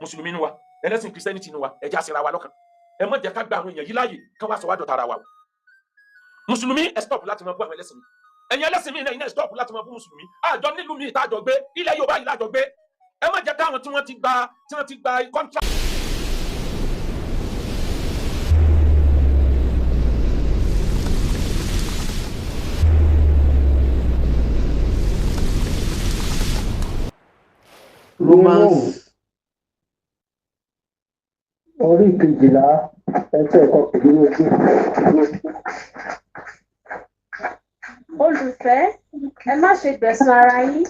Mùsùlùmí nu wa, ẹlẹ́sìn Christianity nu wa, ẹ jẹ́ á ṣera wa lọ́kan. Ẹ má jẹ́ ká gba àwọn èèyàn yìí láàyè kán wá sọ wá dọ̀tá ara wa o. Mùsùlùmí, ẹ stop láti máa bú àwọn ẹlẹ́sìn mi. Ẹ̀yin ẹlẹ́sìn mi náà, ẹ stop láti máa bú mùsùlùmí. Àjọ nílùú mi ìtajọ gbé, ilẹ̀ Yorùbá yìí lájọ gbé. Ẹ má jẹ́ káwọn tí wọ́n ti gba contract. Romans Orí 12, ẹsẹ̀ 21. Olùfẹ́, ẹ má ṣe gbẹ̀san ara yín,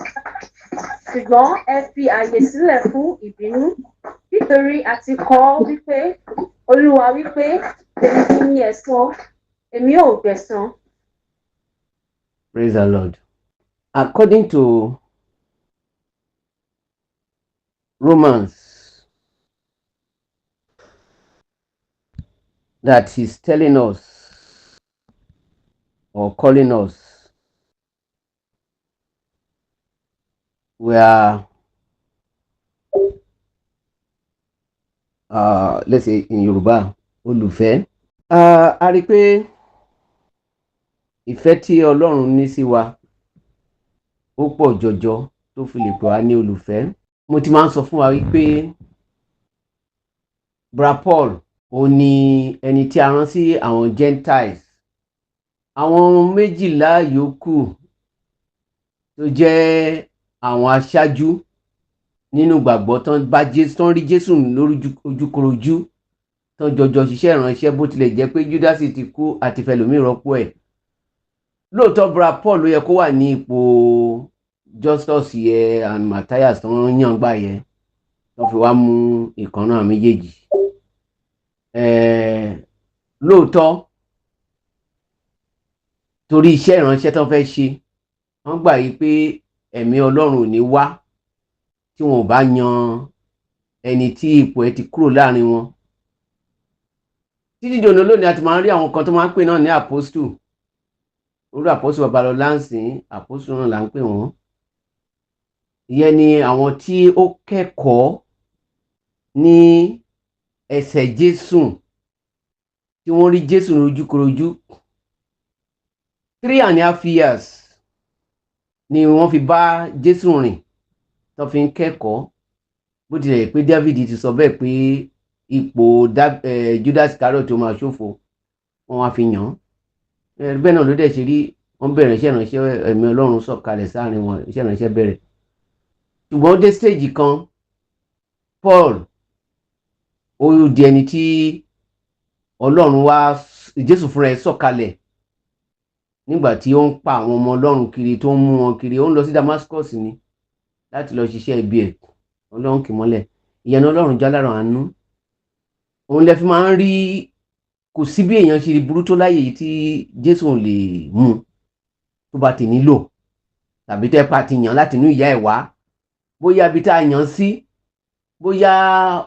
ṣùgbọ́n ẹ fi ààyè sílẹ̀ fún ìbínú, nítorí a ti kọ ọ́ wípé, Olúwa wípé, "Tèmi ni ẹ̀san, èmi ó gbẹ̀san." Praise the Lord. According to Romans, that he's telling us or calling us, we are, let's say in Yoruba, olùfẹ́. A rí i pé ìfẹ́ tí Ọlọ́run ní sí wa ó pọ̀ jọjọ tó fi lè pè wá ní olùfẹ́. Mo ti máa ń sọ fún wa wípé Bra Paul, ó ní ẹni tí a rán sí àwọn Gentiles. Àwọn 12 yòókù tó jẹ́ àwọn aṣáájú nínú ìgbàgbọ́ tán bá Jésù, tán rí Jésù lórí ojúkorojú, tán jọjọ ṣiṣẹ́ ìránṣẹ́, bó tilẹ̀ jẹ́ pé Júdásì ti kú àti fẹlòmíì rọ́pò ẹ̀. Lóòótọ́, Bra Paul ló yẹ kó wà ní ipò Justus yẹ and Matthias tó ń yàn gbà yẹ, tó fi wá mú ìkan náà méjèèjì. Lóòótọ́, torí iṣẹ́ ìránṣẹ́ tó fẹ́ ṣe, wọ́n gbà yí pé ẹ̀mí Ọlọ́run ò ní wá tí wọn ò bá yan ẹni tí ipò ẹ̀ ti kúrò láàrin wọn. Títí dòní lónìí, a ti máa ń rí àwọn kan tó máa ń pè náà ní apostle. Olú Apostle Babalọlá ń sìn, apostle náà là ń pè wọ́n. Ìyẹn ni àwọn tí ó kẹ́kọ̀ọ́ ní ẹsẹ̀ Jésù, tí wọ́n rí Jésù lójúkorojú. 3.5 years ni wọ́n fi bá Jésù rìn, tó fi ń kẹ́kọ̀ọ́. Bó tilẹ̀ pé David ti sọ bẹ́ẹ̀ pé ipò Judas Iscariot tó máa ṣòfò, wọ́n wá fi yàn án. Bẹ́ẹ̀ náà ló dẹ̀ ṣe rí. Wọ́n bẹ̀rẹ̀ iṣẹ́ ìránṣẹ́, ẹ̀mí Ọlọ́run sọ̀kalẹ̀ sáàrin wọn, iṣẹ́ ìránṣẹ́ bẹ̀rẹ̀. Ṣùgbọ́n ó dé stage kan, Paul ó di ẹni tí Ọlọ́run wá, Jésù fúnra ẹ̀ sọ̀kalẹ̀ nígbà tí ó ń pa àwọn ọmọ Ọlọ́run kiri, tó ń mú wọn kiri. Ó ń lọ sí Damascus ni láti lọ ṣiṣẹ́ ibi ẹ̀. Ọlọ́run kì mọ́lẹ̀. Ìyẹn Ọlọ́run jálára àánú òun lẹ fi máa ń rí. Kò sí bí èèyàn ṣe burú tó láyè yìí tí Jésù ò lè mú tó bá ti nílò, tàbí tẹ́ pa ti yàn láti inú ìyá ẹ̀ wá, bóyá ibi tá a yàn sí, bóyá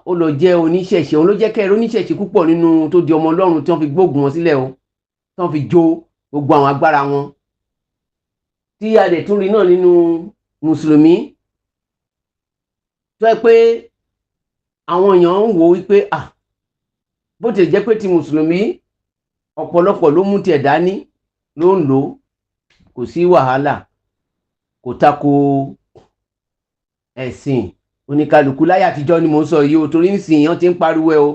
ó lọ jẹ́ oníṣẹ̀ṣe. Òun ló jẹ́ kẹ́rẹ́ oníṣẹ̀ṣe púpọ̀ nínú tó di ọmọ Ọlọ́run tí wọ́n fi gbógun wọn sílẹ̀ o, tí wọ́n fi jó gbogbo àwọn agbára wọn, tí a dẹ̀ tún rí náà nínú mùsùlùmí, tó yẹ pé àwọn èèyàn ń wò wípé, ah, bó tilẹ̀ jẹ́ pé ti mùsùlùmí, ọ̀pọ̀lọpọ̀ ló mú tiẹ̀ dání, ló ń lò ó, kò sí wàhálà, kò tako ẹ̀sìn oníkálukú. Láyé àtijọ́ ni mò ń sọ yìí o, torí nísìnyí wọ́n ti ń pariwo ẹ o.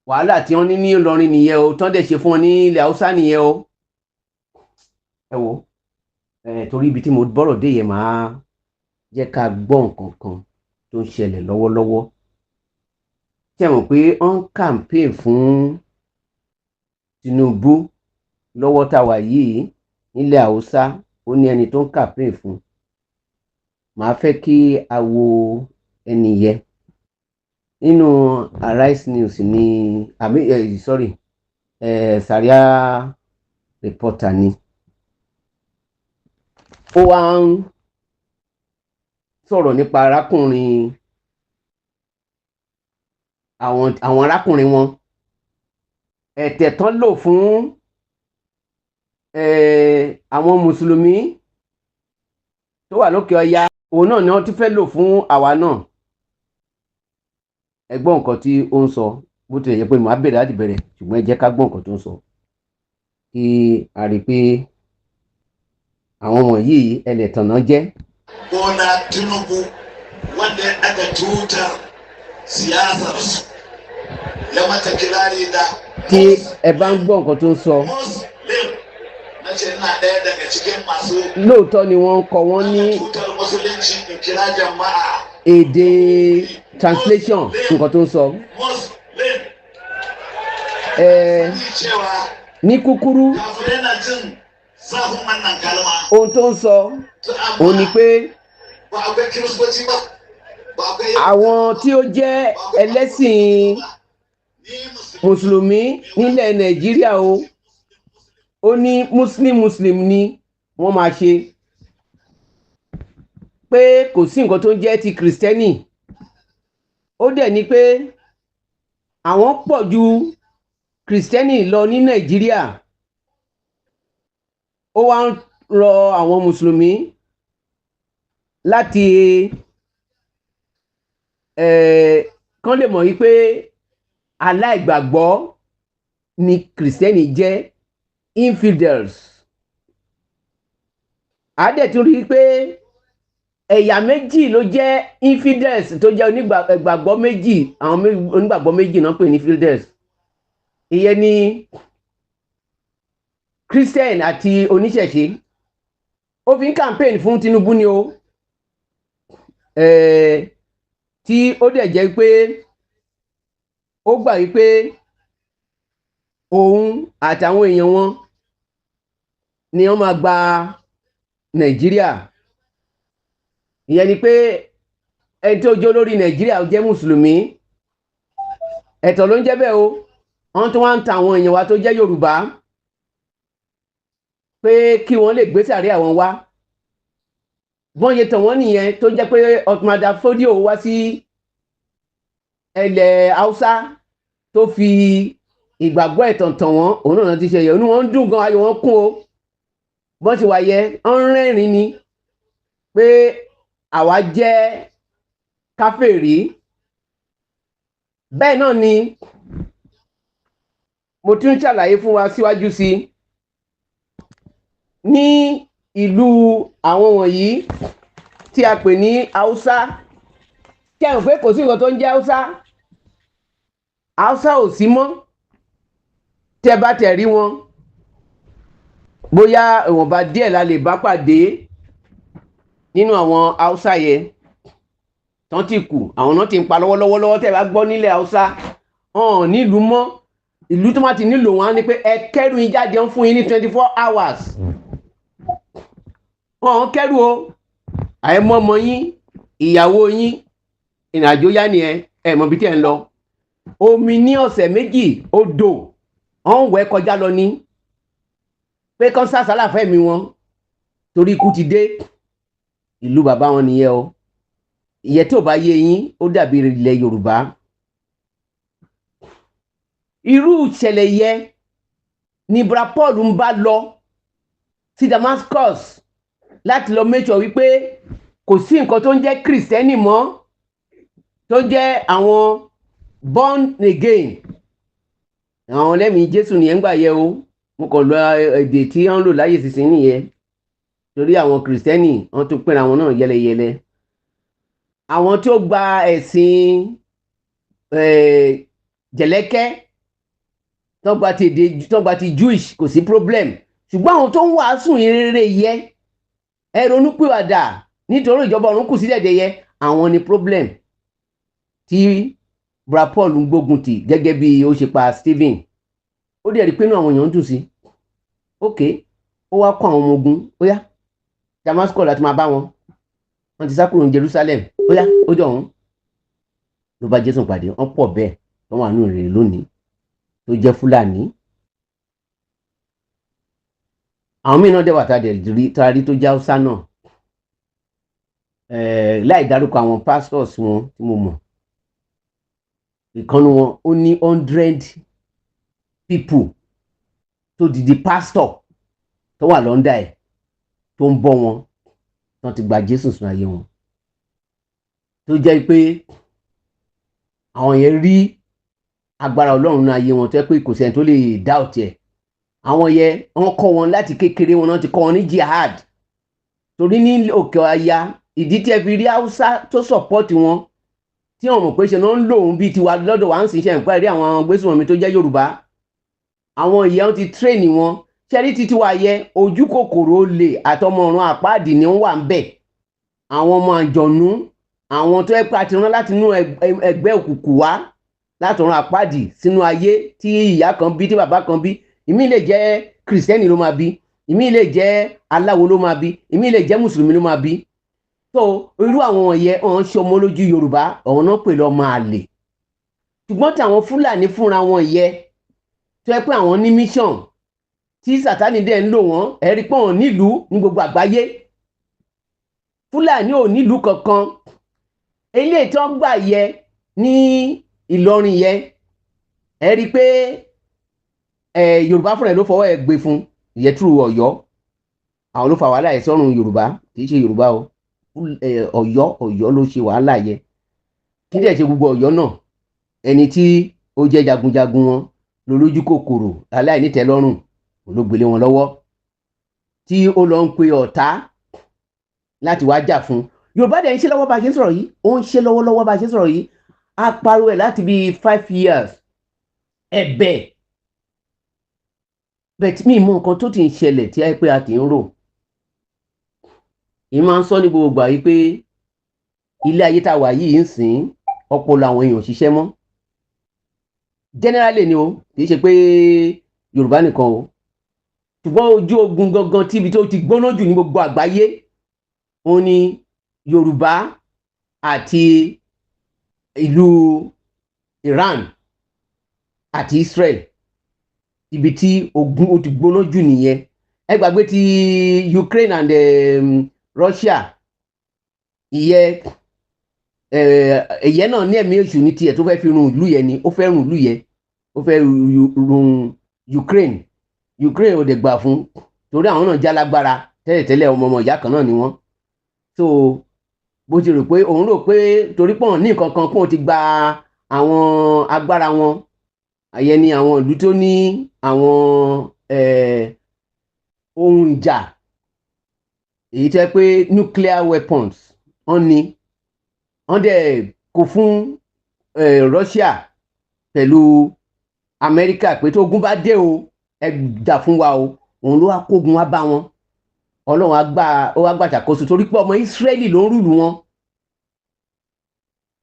Wàhálà tí wọ́n ní ní Ìlọrin nìyẹn o, tán dẹ̀ ṣe fún wọn ní ilẹ̀ Haúsá nìyẹn o. Ẹ wo ẹ, torí ibi tí mo bọ́rọ̀ dé yẹn, máa jẹ́ ká gbọ́ nǹkan kan tó ń ṣẹlẹ̀ lọ́wọ́lọ́wọ́. Ṣé mọ̀ pé wọ́n ń campaign fún Tinubu lọ́wọ́ tá a wà yìí nílẹ̀ Haúsá? Ó ní ẹni tó ń campaign fún. Màá fẹ́ kí a wo ẹni yẹn nínú Arise News ní àmì, sorry, Sahara Reporter ni. Ó wá ń sọ̀rọ̀ nípa arákùnrin, àwọn arákùnrin wọn, ẹ̀tẹ̀ tán lò fún àwọn mùsùlùmí tó wà lókè ọya, òun náà ni wọ́n ti fẹ́ lò fún àwa náà. Ẹ gbọ́ nǹkan tí ó ń sọ. Bó tilẹ̀ jẹ́ pé màá bẹ̀rẹ̀ láti bẹ̀rẹ̀, ṣùgbọ́n ẹ jẹ́ ká gbọ́ nǹkan tó ń sọ kí a rí i pé àwọn wọ̀nyí ẹlẹ́tàn náà jẹ́. Bola Tinubu, wanda ya daga tutar siyasarsu ya mata kirari da Tí ẹ bá ń gbọ́ nǹkan tó ń sọ, Muslim, na ce ina ɗaya daga cikin masu lóòótọ́ ni wọ́n ń kọ wọ́n ní daga tutar musulunci in kira jama'a èdè translation nǹkan tó ń sọ. Muslim. Ẹ Ni cewa ní kúkúrú, kafirai na jin zafin wannan kalma. ohun tó ń sọ To òun ni amma pé ba akwai kiristoci ba, ba akwai àwọn tí ó jẹ́ ẹlẹ́sìn ni musulmi. mùsùlùmí nílẹ̀ Nàìjíríà o, ó ní Muslim Muslim ni wọ́n máa ṣe, pé kò sí nǹkan tó ń jẹ́ ti Kìrìsìtẹ́nì. Ó dẹ̀ ní pé àwọn pọ̀ ju Kìrìsìtẹ́nì lọ ní Nàìjíríà. Ó wá ń rọ àwọn mùsùlùmí láti kán lè mọ̀ wípé aláìgbàgbọ́ ni Kìrìsìtẹ́nì jẹ́, infidels. A dẹ̀ tún rí i pé ẹ̀yà méjì ló jẹ́ infidels, tó jẹ́ onígbàgbọ́ méjì. Àwọn onígbàgbọ́ méjì náà pè ní infidels. Ìyẹn ni Christian àti oníṣẹ̀ṣe. Ó fi ń campaign fún Tinubu ni o, tí ó dẹ̀ jẹ́ pé ó gbà wípé òun àtàwọn èèyàn wọn ni wọ́n máa gba Nàìjíríà. Ìyẹn ni pé ẹni tó jó lórí Nàìjíríà jẹ́ mùsùlùmí, ẹ̀tọ́ ló ń jẹ́ bẹ́ẹ̀ o. Wọ́n tún wá ń ta àwọn èèyàn wa tó jẹ́ Yorùbá pé kí wọ́n lè gbé sàárè àwọn wá. Bọ́n ṣe tàn wọ́n nìyẹn, tó jẹ́ pé Othman Dan Fodio wá sí ilẹ̀ Haúsá tó fi ìgbàgbọ́ ẹ̀tàn tàn wọ́n. Òun náà ti ṣe yẹ inú wọn ń dùn gan, ayọ̀ wọn kún o. Bọ́n ti wà yẹ, ń rẹ́rìn ni pé àwa jẹ́ káfèrí. Bẹ́ẹ̀ náà ni mo tún ṣàlàyé fún wa síwájú sí i ní ìlú àwọn wọ̀nyí tí a pè ní Haúsá, kí ẹ mọ̀ pé kò sí nǹkan tó ń jẹ́ Haúsá. Haúsá ò sí mọ́. Tẹ́ bá tẹ̀ rí wọn, bóyá ìwọ̀nba díẹ̀ la lè bá pàdé nínú àwọn Haúsá yẹn tán ti kù. Àwọn náà ti ń pa lọ́wọ́lọ́wọ́ lọ́wọ́. Tẹ́ bá gbọ́ nílẹ̀ Haúsá hàn nílùú mọ́, ìlú tó má ti nílò wọn á ní pé ẹ kẹ́rù yín jáde, ń fún yín ní 24 hours. Wọn kẹ́rù o, àìmọ́ ọmọ yín, ìyàwó yín, ìrìnàjò yá ni. Ẹ mọ ibi tí ẹ ń lọ. Omi ní ọ̀sẹ̀ 2, odò ọ̀n wẹ̀ kọjá lọ ní pé kán sàsálà fẹ́mi wọn torí ikú ti dé. Ìlú bàbá wọn nìyẹn o. Ìyẹn tí ò bá yé yín, ó dàbí ilẹ̀ Yorùbá. Irú ìṣẹ̀lẹ̀ yẹ ni Bra Paul ń bá lọ sí Damascus láti lọ make sure wípé kò sí nǹkan tó ń jẹ́ Kìrìsìtẹ́nì mọ́, tó jẹ́ àwọn born again, àwọn lẹ́mìí Jésù nìyẹn ń gbà yẹ o. Mo kàn lọ èdè tí wọ́n ń lò láyé sísìn nìyẹn, torí àwọn Kìrìsìtẹ́nì wọ́n tún pínra wọn náà yẹlẹyẹlẹ. Àwọn tí ó gba ẹ̀sìn jẹ̀lẹ́kẹ́, tó gba ti èdè, tó gba ti Jewish, kò sí problem. Ṣùgbọ́n àwọn tó ń wàásù ìrere yẹ, ẹ ronúpìwàdà nítorí ìjọba ọ̀run kù sí dẹ̀dẹ̀ yẹ, àwọn ni problem tí Bra Paul ń gbógun tì, gẹ́gẹ́ bí ó ṣe pa Stephen. Ó dẹ̀ rí pé inú àwọn èèyàn ń dùn sí. Ok, ó wá kó àwọn ọmọ ogun, ó yá, Damascus láti máa bá wọn. Wọ́n ti sá kúrò ní Jerusalem. Ó yá, ó jọ òun ló bá Jésù pàdé. Wọ́n pọ̀ bẹ́ẹ̀ tó wà nínú ìrìn lónìí tó jẹ́ Fúlàní. Àwọn míì náà dẹ̀ wà tá a rí tó jẹ́ Haúsá náà, láì dárúkọ àwọn pastors wọn tí mo mọ̀. Ìkànnì wọn, ó ní 100 people tó di di pastor tó wà lọ́ndà ẹ̀, tó ń bọ́ wọn, tó ti gba Jésù sínú ayé wọn, tó jẹ́ pé Àwọn yẹn rí agbára Ọlọ́run ní ayé wọn tó yẹ pé kò sẹ́ni tó lè doubt ẹ̀. Àwọn yẹn, wọ́n kọ́ wọn láti kékeré wọn náà ti kọ́ wọn ní jihad, torí ní òkè ọya, ìdí tí ẹ fi rí Haúsá tó support wọn, tí wọn mọ̀ pé ṣe náà ń lò ó bíi tiwa lọ́dọ̀ wa ń sìn ṣe ń pẹ́ rí àwọn gbésùnmọ̀mí tó jẹ́ Yorùbá. Àwọn ìyẹn ti train wọn ṣẹ́rí títí wa yẹ ojú kòkòrò olè àtọmọ ọ̀run àpáàdì ni wọ́n wà ń bẹ̀, àwọn ọmọ àjọ̀nú, àwọn tó yẹ pé a ti rán láti inú ẹgbẹ́ òkùnkùn wá látọ̀run àpáàdì sínú ayé, tí ìyá kan bí, tí bàbá kan bí. Ìmí lè jẹ́ Kìrìsìtẹ́nì ló máa bí, ìmí lè jẹ́ aláwo ló máa bí, ìmí lè jẹ́ Mùsùlùmí ló máa bí. So irú àwọn wọ̀nyẹn, ọ̀hún ṣe ọmọ lójú Yorùbá, ọ̀hún náà pè lọ́mọ àlè. Ṣùgbọ́n tí àwọn Fúlàní fúnra wọn yẹ, tó yẹ pé àwọn ní mission tí Sátánì dẹ̀ ń lò wọ́n, ẹ̀rí pé wọ́n nílùú ní gbogbo àgbáyé. Fúlàní ò nílùú kankan. Eléyìí tí wọ́n gbà yẹ ní Ìlọrin yẹ, ẹ rí i pé Yorùbá fúnra ẹ̀ ló fọwọ́ ẹ̀ gbé fún ìyẹtúrú Ọ̀yọ́. Àwọn ló fa wàhálà ẹ̀ sọ́run Yorùbá. Kì í ṣe Yorùbá o, Ọ̀yọ́, Ọ̀yọ́ ló ṣe wàhálà yẹ. Kí dẹ̀ ṣe gbogbo Ọ̀yọ́ náà, ẹni tí ó jẹ́ jagunjagun wọn lolójú kòkòrò aláìnítẹ́lọ́rùn ló gbélé wọn lọ́wọ́, tí ó lọ ń pe ọ̀tá láti wá jà fún Yorùbá. Dẹ̀ ń ṣe lọ́wọ́ bá a ṣe ń sọ̀rọ̀ yìí, ó ń ṣe lọ́wọ́lọ́wọ́ bá a ṣe ń sọ̀rọ̀ yìí. A pariwo ẹ̀ láti bíi 5 years, ẹ̀bẹ̀ bẹ́ẹ̀ tí mi mọ nǹkan tó ti ń ṣẹlẹ̀ tí a pé a ti ń rò. Èyí máa ń sọ ní gbogbo ìgbà yìí pé ilé ayé tá a wà yìí ń sìn, ọpọlọ àwọn èèyàn ò ṣiṣẹ́ mọ́ generally ni o, kì í ṣe pé Yorùbá nìkan o. Ṣùgbọ́n ojú ogun gangan tíbi tó ti gbóná jù ní gbogbo àgbáyé, òun ni Yorùbá àti ìlú Iran àti Israel. Ibi tí ogun ó ti gbóná jù nìyẹn. Ẹ gbàgbé ti Ukraine and Russia. Ìyẹn ìyẹn náà ní ẹ̀mí èṣù ní tiẹ̀ tó fẹ́ fi run ìlú yẹn ni. Ó fẹ́ run ìlú yẹn, ó fẹ́ run Ukraine. Ukraine ò dẹ̀ gbà fún, torí àwọn náà jálágbára tẹ́lẹ̀tẹ́lẹ̀, ọmọ ọmọ ìyá kan náà ni wọ́n. So bó ti rò pé òun rò pé torí pọ̀ ní nǹkan kan kóun ti gba àwọn agbára wọn àyẹn ni àwọn ìlú tó ní àwọn ohun ìjà èyí tó yẹ pé nuclear weapons wọ́n ní, wọ́n dẹ̀ kó fún Russia pẹ̀lú Amẹ́ríkà pé tó ogun bá dé o, ẹ jà fún wa o. Òun ló wá kógun wá bá wọn. Ọlọ́run á gbà, ó wá gbàṣàkóso, torí pé ọmọ Ísírẹ́lì ló ń rule wọn.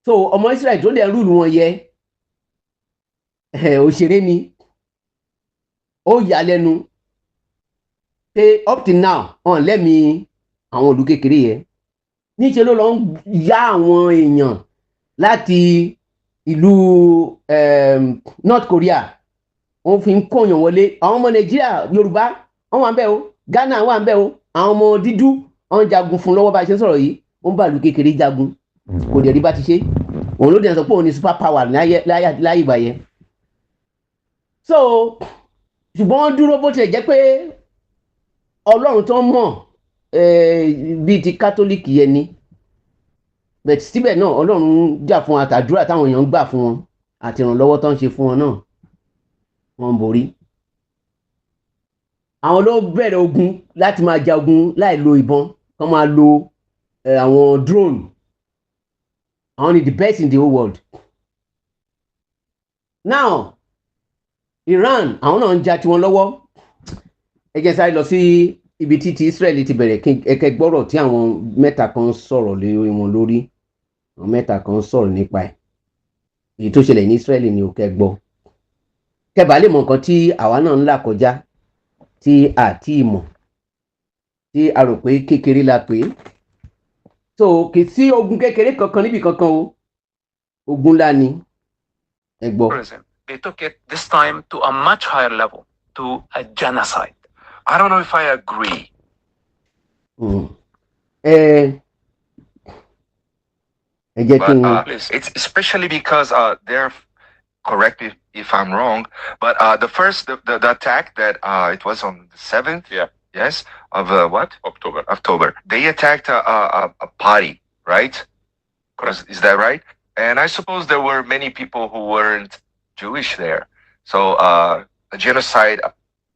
So ọmọ Ísírẹ́lì tó dẹ̀ ń rule wọn yẹ, òṣèré ni. Ó yà lẹ́nu pé up till now, ọ̀n lẹ́mìí àwọn ìlú kékeré yẹn, níṣẹ́ ló lọ ń yá àwọn èèyàn láti ìlú North Korea, wọ́n fi ń kóyàn wọlé. Àwọn ọmọ Nàìjíríà, Yorùbá, wọ́n wà ń bẹ̀ o, Ghana wà ń bẹ̀ o. Àwọn ọmọ dídú wọ́n ń jagun fún lọ́wọ́ bá a ṣe ń sọ̀rọ̀ yìí. Ó ń bá ìlú kékeré jagun, kò dẹ̀ rí bá ti ṣe. Òun ló dẹ̀ sọ pé òun ní super power láyé ìgbà yẹn. So ṣùgbọ́n wọ́n dúró, bó tilẹ̀ jẹ́ pé Ọlọ́run tó mọ̀ bíi ti Kátólíìkì yẹn ni, but síbẹ̀ náà, Ọlọ́run jà fún, àtàdúrà táwọn èèyàn ń gbà fún wọn àti ìrànlọ́wọ́ tó ń ṣe fún wọn náà, wọ́n ń borí. Àwọn ló bẹ̀rẹ̀ ogun láti máa ja ogun láì lo ìbọn, kán máa lo àwọn drone. Àwọn ni the best in the whole world now. Iran, àwọn náà ń ja tiwọn lọ́wọ́. Ẹ jẹ́ sáré lọ sí ibi tí ti Israel ti bẹ̀rẹ̀, kí ẹ kẹ́ gbọ́rọ̀ tí àwọn mẹ́ta kan sọ̀rọ̀ lé wọn lórí. Àwọn mẹ́ta kan sọ̀rọ̀ nípa ẹ̀, èyí tó ṣẹlẹ̀ ní Israel ni ò kẹ́ gbọ́, kẹ́ bàa lè mọ nǹkan tí àwa náà ń là kọjá, tí a ti mọ̀, tí a rò pé kékeré la pè é. So kì í sí ogun kékeré kankan níbi kankan o, ogun ńlá ni. Ẹ gbọ́. They took it this time to a much higher level, to a genocide. I don't know if I agree. Ẹ jẹ́ kí But n. it's especially because they're, correct me if I'm wrong, but the first the attack that it was on the 7th, yes, of what, October. October. They attacked a party, right? Is that right? And I suppose there were many people who weren't Jewish there. So a genocide,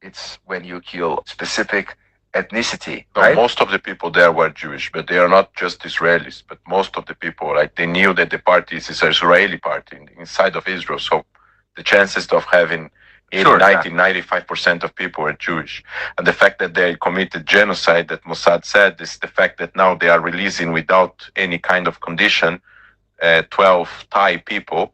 it's when you kill specific ethnicity, No, right? most of the people there were Jewish, but they are not just Israelis. But most of the people, like, they knew that the party is an Israeli party inside of Israel. So the chances of having 80, 90, 95% of people were Jewish. And the fact that they committed genocide, that Mossad said, is the fact that now they are releasing without any kind of condition 12 Thai people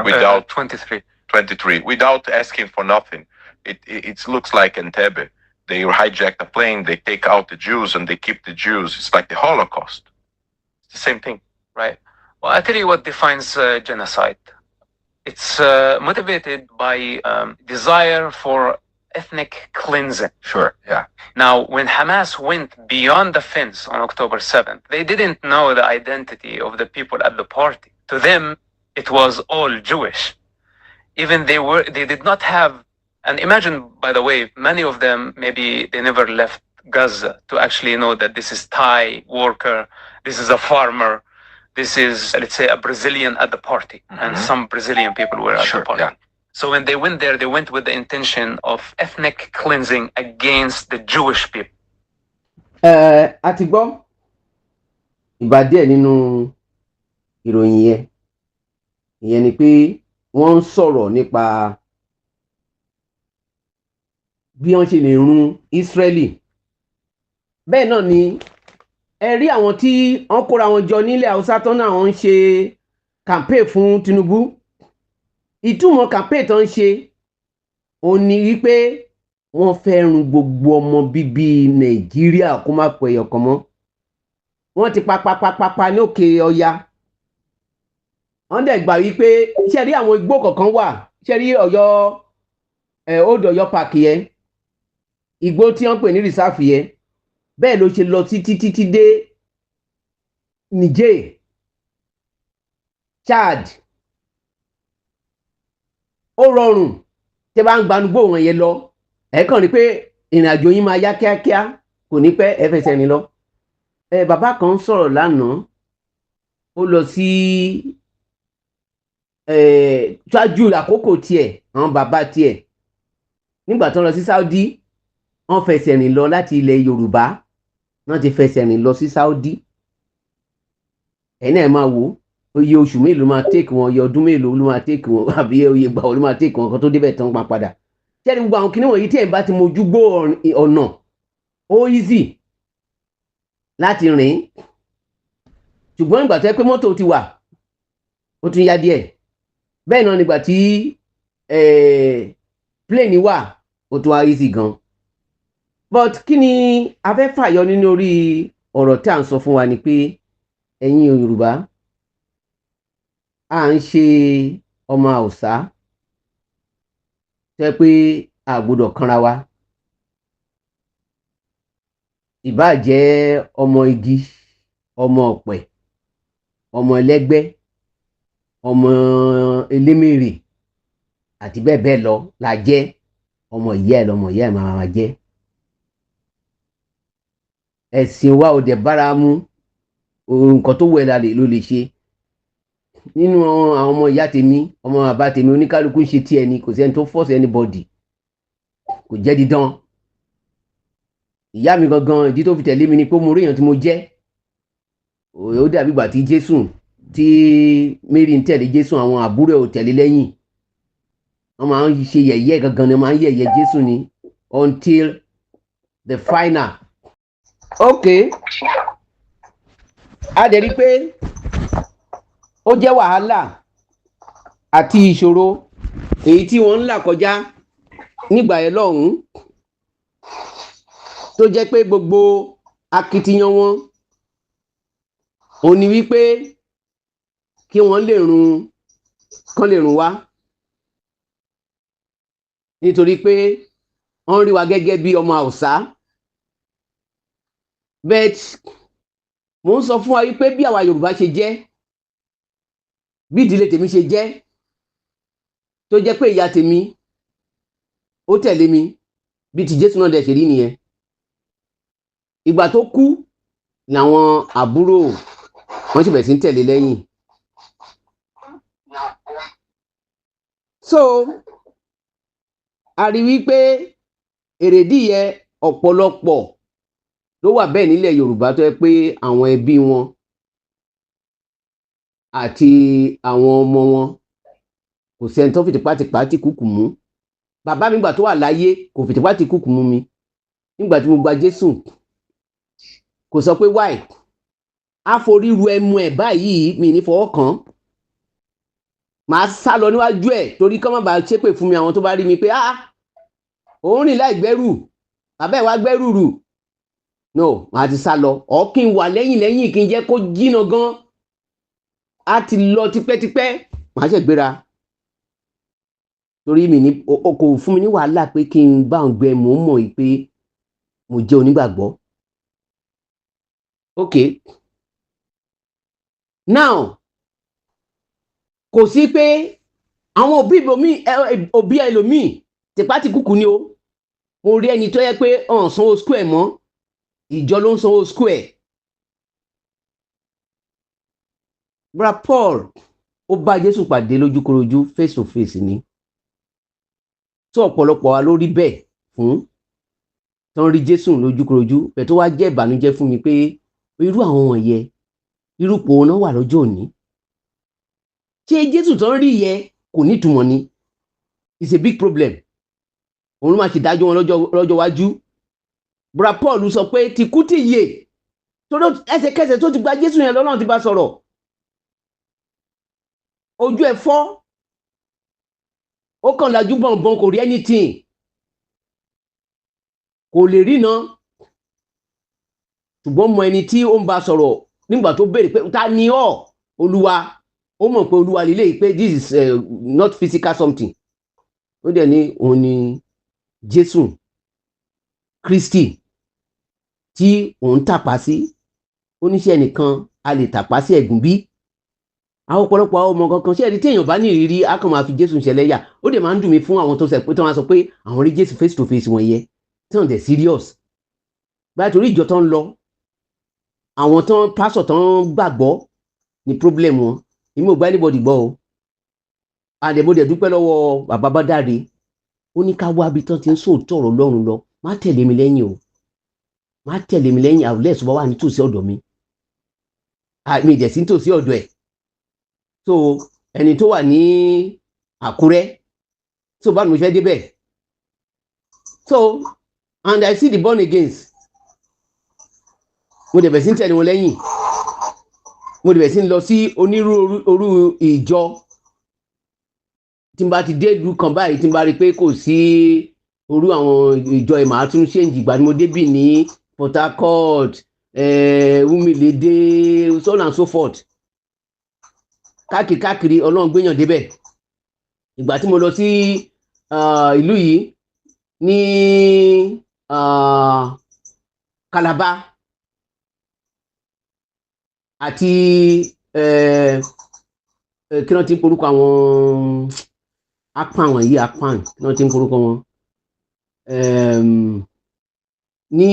without 23. 23 without asking for nothing. It looks like Entebbe. They hijack the plane, they take out the Jews, and they keep the Jews. It's like the Holocaust. It's the same thing. Right. Well, I tell you what defines genocide. It's motivated by desire for ethnic cleansing. Now, when Hamas went beyond the fence on October 7th, they didn't know the identity of the people at the party. To them, it was all Jewish. Even they did not have, and imagine, by the way, many of them, maybe they never left Gaza to actually know that this is Thai worker, this is a farmer, this is, let's say, a Brazilian at the party. And some Brazilian people were at the party. So when they went there, they went with the intention of ethnic cleansing against the Jewish people. Ẹ a ti gbọ́ ìbá díẹ̀ nínú ìròyìn yẹn. Ìyẹn ni pé wọ́n ń sọ̀rọ̀ nípa bí wọ́n ṣe lè run Ísírẹ́lì. Bẹ́ẹ̀ náà ni ẹ rí àwọn tí wọ́n kóra wọn jọ nílẹ̀ Haúsá tán náà, wọ́n ń ṣe campaign fún Tinubu. Ìtumọ̀ campaign tó ń ṣe òun ni wípé wọ́n fẹ́ run gbogbo ọmọ bíbí Nàìjíríà kó má pọ̀ ẹyọ kan mọ́. Wọ́n ti pa pa pa pa pa ní òkè ọya. Wọ́n dẹ̀ gbà wípé, ṣe rí àwọn igbó kọ̀ọ̀kan wà, ṣe rí Ọ̀yọ́ ẹ̀, Old Ọ̀yọ́ Park yẹn, igbó tí wọ́n pè ní reserve yẹn, bẹ́ẹ̀ ló ṣe lọ títí títí dé Niger, Chad. Ó rọrùn tẹ́ bá ń gbanugbó wọn yẹn lọ. Ẹ kàn rí pé ìrìn àjò yín máa yá kíákíá, kò ní pẹ́, ẹ fẹsẹ̀ rìn lọ. Ẹ bàbá kan sọ̀rọ̀ lánàá, ó lọ sí ẹ ṣáájú àkókò tiẹ̀, àwọn bàbá tiẹ̀, nígbà tó lọ sí Saudi, wọ́n fẹsẹ̀ rìn lọ láti ilẹ̀ Yorùbá. Wọ́n ti fẹsẹ̀ rìn lọ sí Saudi. Ẹ̀yin náà máa wò ó, iye oṣù mélòó máa take wọn, iye ọdún mélòó ló máa take wọn, àbí iye ìgbà wo ló máa take wọn kan tó débẹ̀ tán máa padà. Ṣẹ́ni gbogbo àwọn kinní wọ̀nyí tí ẹ̀ bá ti mojú gbó ọ̀nà, ó easy láti rìn. Ṣùgbọ́n ìgbà tó yẹ pé mọ́tò ti wà, ó tún yá díẹ̀. Bẹ́ẹ̀ náà nígbà tí plane wà, ó tún wá easy gan. But kí ni a fẹ́ fàyọ nínú orí ọ̀rọ̀ tí à ń sọ fún wa ni pé ẹ̀yin Yorùbá, à ń ṣe ọmọ Haúsá tẹ́ pé a gbọ́dọ̀ kanra wa. Ìbáà jẹ́ ọmọ igi, ọmọ ọ̀pẹ, ọmọ ẹlẹ́gbẹ́, ọmọ elémèrè àti bẹ́ẹ̀ bẹ́ẹ̀ lọ la jẹ́. Ọmọ ìyá ẹ̀ lọmọ ìyá ẹ̀ máa ma jẹ́. Ẹ̀sìn wa ò dẹ̀ bára mu. Nǹkan tó wù ẹ́ ló lè ṣe nínú àwọn ọmọ ìyá tèmi, ọmọ bàbá tèmi. Oníkálukú ń ṣe tiẹ̀ ni, kò sí ẹni tó force anybody, kò jẹ́ dídán. Ìyá mi gangan, ìdí tó fi tẹ̀lé mi ni pé mo rí èèyàn tí mo jẹ́. Ó dàbí ìgbà tí Jésù, tí Mary ń tẹ̀lé Jésù, àwọn àbúrò ẹ̀ ò tẹ̀lé lẹ́yìn. Wọ́n máa ń ṣe yẹ̀yẹ́ gangan ni, wọ́n máa ń yẹ̀yẹ́ Jésù ni until the final. Ok, a dẹ̀ rí i pé ó jẹ́ wàhálà àti ìṣòro èyí tí wọ́n ń là kọjá nígbà yẹn lọ́hùn-ún, tó jẹ́ pé gbogbo akitiyan wọn òun ni wípé kí wọ́n lè run, kán lè run wá, nítorí pé wọ́n rí wa gẹ́gẹ́ bí ọmọ Haúsá. But mò ń sọ fún wa wípé bí àwa Yorùbá ṣe jẹ́, bí ìdílé tèmi ṣe jẹ́, tó jẹ́ pé ìyá tèmi ó tẹ̀lé mi, bí ti Jésù náà dẹ̀ ṣe rí nìyẹn. Ìgbà tó kú làwọn àbúrò wọ́n sì bẹ̀rẹ̀ sí ń tẹ̀lé lẹ́yìn. So a rí wípé èrèdí yẹ ọ̀pọ̀lọpọ̀ ló wà bẹ́ẹ̀ nílẹ̀ Yorùbá, tó yẹ pé àwọn ẹbí wọn àti àwọn ọmọ wọn, kò sẹ́ni tó fi tipátipá tí kúkú mú. Bàbá mi gbà tó wà láyé, kò fi tipátìkúùkù mú mi. Nígbà tí mo gba Jésù, kò sọ pé why. Á forí ru ẹmu ẹ̀ báyìí, mi ní fọwọ́ kàn án, màá sá lọ níwájú ẹ̀, torí kọ́ má bàa ṣépè fún mi, àwọn tó bá rí mi pé, "Ah, òun rìn láì gbẹ́rù, bàbá ẹ̀ wá gbẹ́rù rù." No, màá ti sá lọ, ọ̀ kí n wà lẹ́yìn lẹ́yìn, kí n jẹ́ kó jìnnà gan, á ti lọ tipẹ́tipẹ́, màá ṣe gbéra, torí mi ní o kò fún mi ní wàhálà pé kí n bá òun gbẹ. Mò ń mọ̀ yìí pé mo jẹ́ onígbàgbọ́. Ok, now, kò sí pé àwọn òbí òbí ẹlòmíì tìpátìkùkù ni o. Mo rí ẹni tó yẹ pé ọ̀n sanwó school ẹ̀ mọ́, ìjọ ló ń sanwó school ẹ̀. Bra Paul, ó bá Jésù pàdé lójúkorojú, face to face ni. Tó ọ̀pọ̀lọpọ̀ wa ló rí bẹ́ẹ̀ fún tán rí Jésù lójúkorojú bẹ́ẹ̀, tó wá jẹ́ ìbànújẹ́ fún mi pé irú àwọn wọ̀nyẹn, irúpò náà wà lọ́jọ́ òní. Ṣé Jésù tán rí yẹ kò nítumọ̀ ni? It's a big problem. Òun ló máa ṣèdájọ́ wọn lọ́jọ́ iwájú. Bra Paul sọ pé tìkú tì yè, torí ẹsẹ̀kẹsẹ̀ tó ti gba Jésù yẹn lọ́nà ti bá sọ̀rọ̀, ojú ẹ̀ fọ́, ó kàn lajú bọ̀nbọ̀n, kò rí anything, kò lè rí náà, ṣùgbọ́n mọ ẹni tí ó ń bá sọ̀rọ̀. Nígbà tó béèrè pé, "Ta ni ọ́, Olúwa?" ó mọ̀ pé Olúwa lè léyìí, pé this is not physical something. Ó dẹ̀ ní òun ni Jésù Kristi tí òun tàpá sí. Oníṣẹ́ nìkan a lè tàpá sí ẹ̀gún bí àwọn ọ̀pọ̀lọpọ̀ àwọn ọmọ kankan ṣé ẹni tí èèyàn bá ní ìrírí, á kàn máa fi Jésù ṣẹlẹ́yà. Ó dẹ̀ máa ń dùn mí fún àwọn tó sẹ pé tó máa sọ pé àwọn rí Jésù face to face wọn yẹ, tí wọ́n dẹ̀ serious báyìí, torí ìjọ tó ń lọ, àwọn tó ń pásọ̀ tó ń gbàgbọ́ ní problem wọn. Èmi ò gbá anybody gbọ́ o. Àdèmọdè dúpẹ́ lọ́wọ́ bàbá Bádáre. Ó ní ká wá ibi tán ti ń sòótọ́ ọ̀rọ̀ Ọlọ́run lọ. Má tẹ̀lé mi lẹ́yìn o, má tẹ̀lé mi lẹ́yìn àwùlẹ̀ ẹ̀sùn bá wà nítòsí ọ̀dọ̀ mi, àmì ìdẹ̀sí nítòsí ọ̀dọ̀ ẹ̀. So ẹni tó wà ní Àkúrẹ́, so báwo ni mo fẹ́ débẹ̀? So, and I see the born agains, mo dẹ̀ bẹ̀ sí ń tẹ̀lé wọn lẹ́yìn, mo dẹ̀ bẹ̀ sí ń lọ sí onírúurú ìjọ. Tí n bá ti dé ìlú kan báyìí, tí n bá rí i pé kò sí orú àwọn ìjọ ẹ̀, màá tún change. Ìgbà tí mo débì ní Port Harcourt, Umilede, so on and so forth, káàkiri káàkiri, Ọlọ́run gbéyàn débẹ̀. Ìgbà tí mo lọ sí ìlú yìí ní Calabar àti kí wọ́n ti ń porúkọ àwọn apan wọ̀nyí, apan, kí wọ́n ti ń porúkọ wọn ní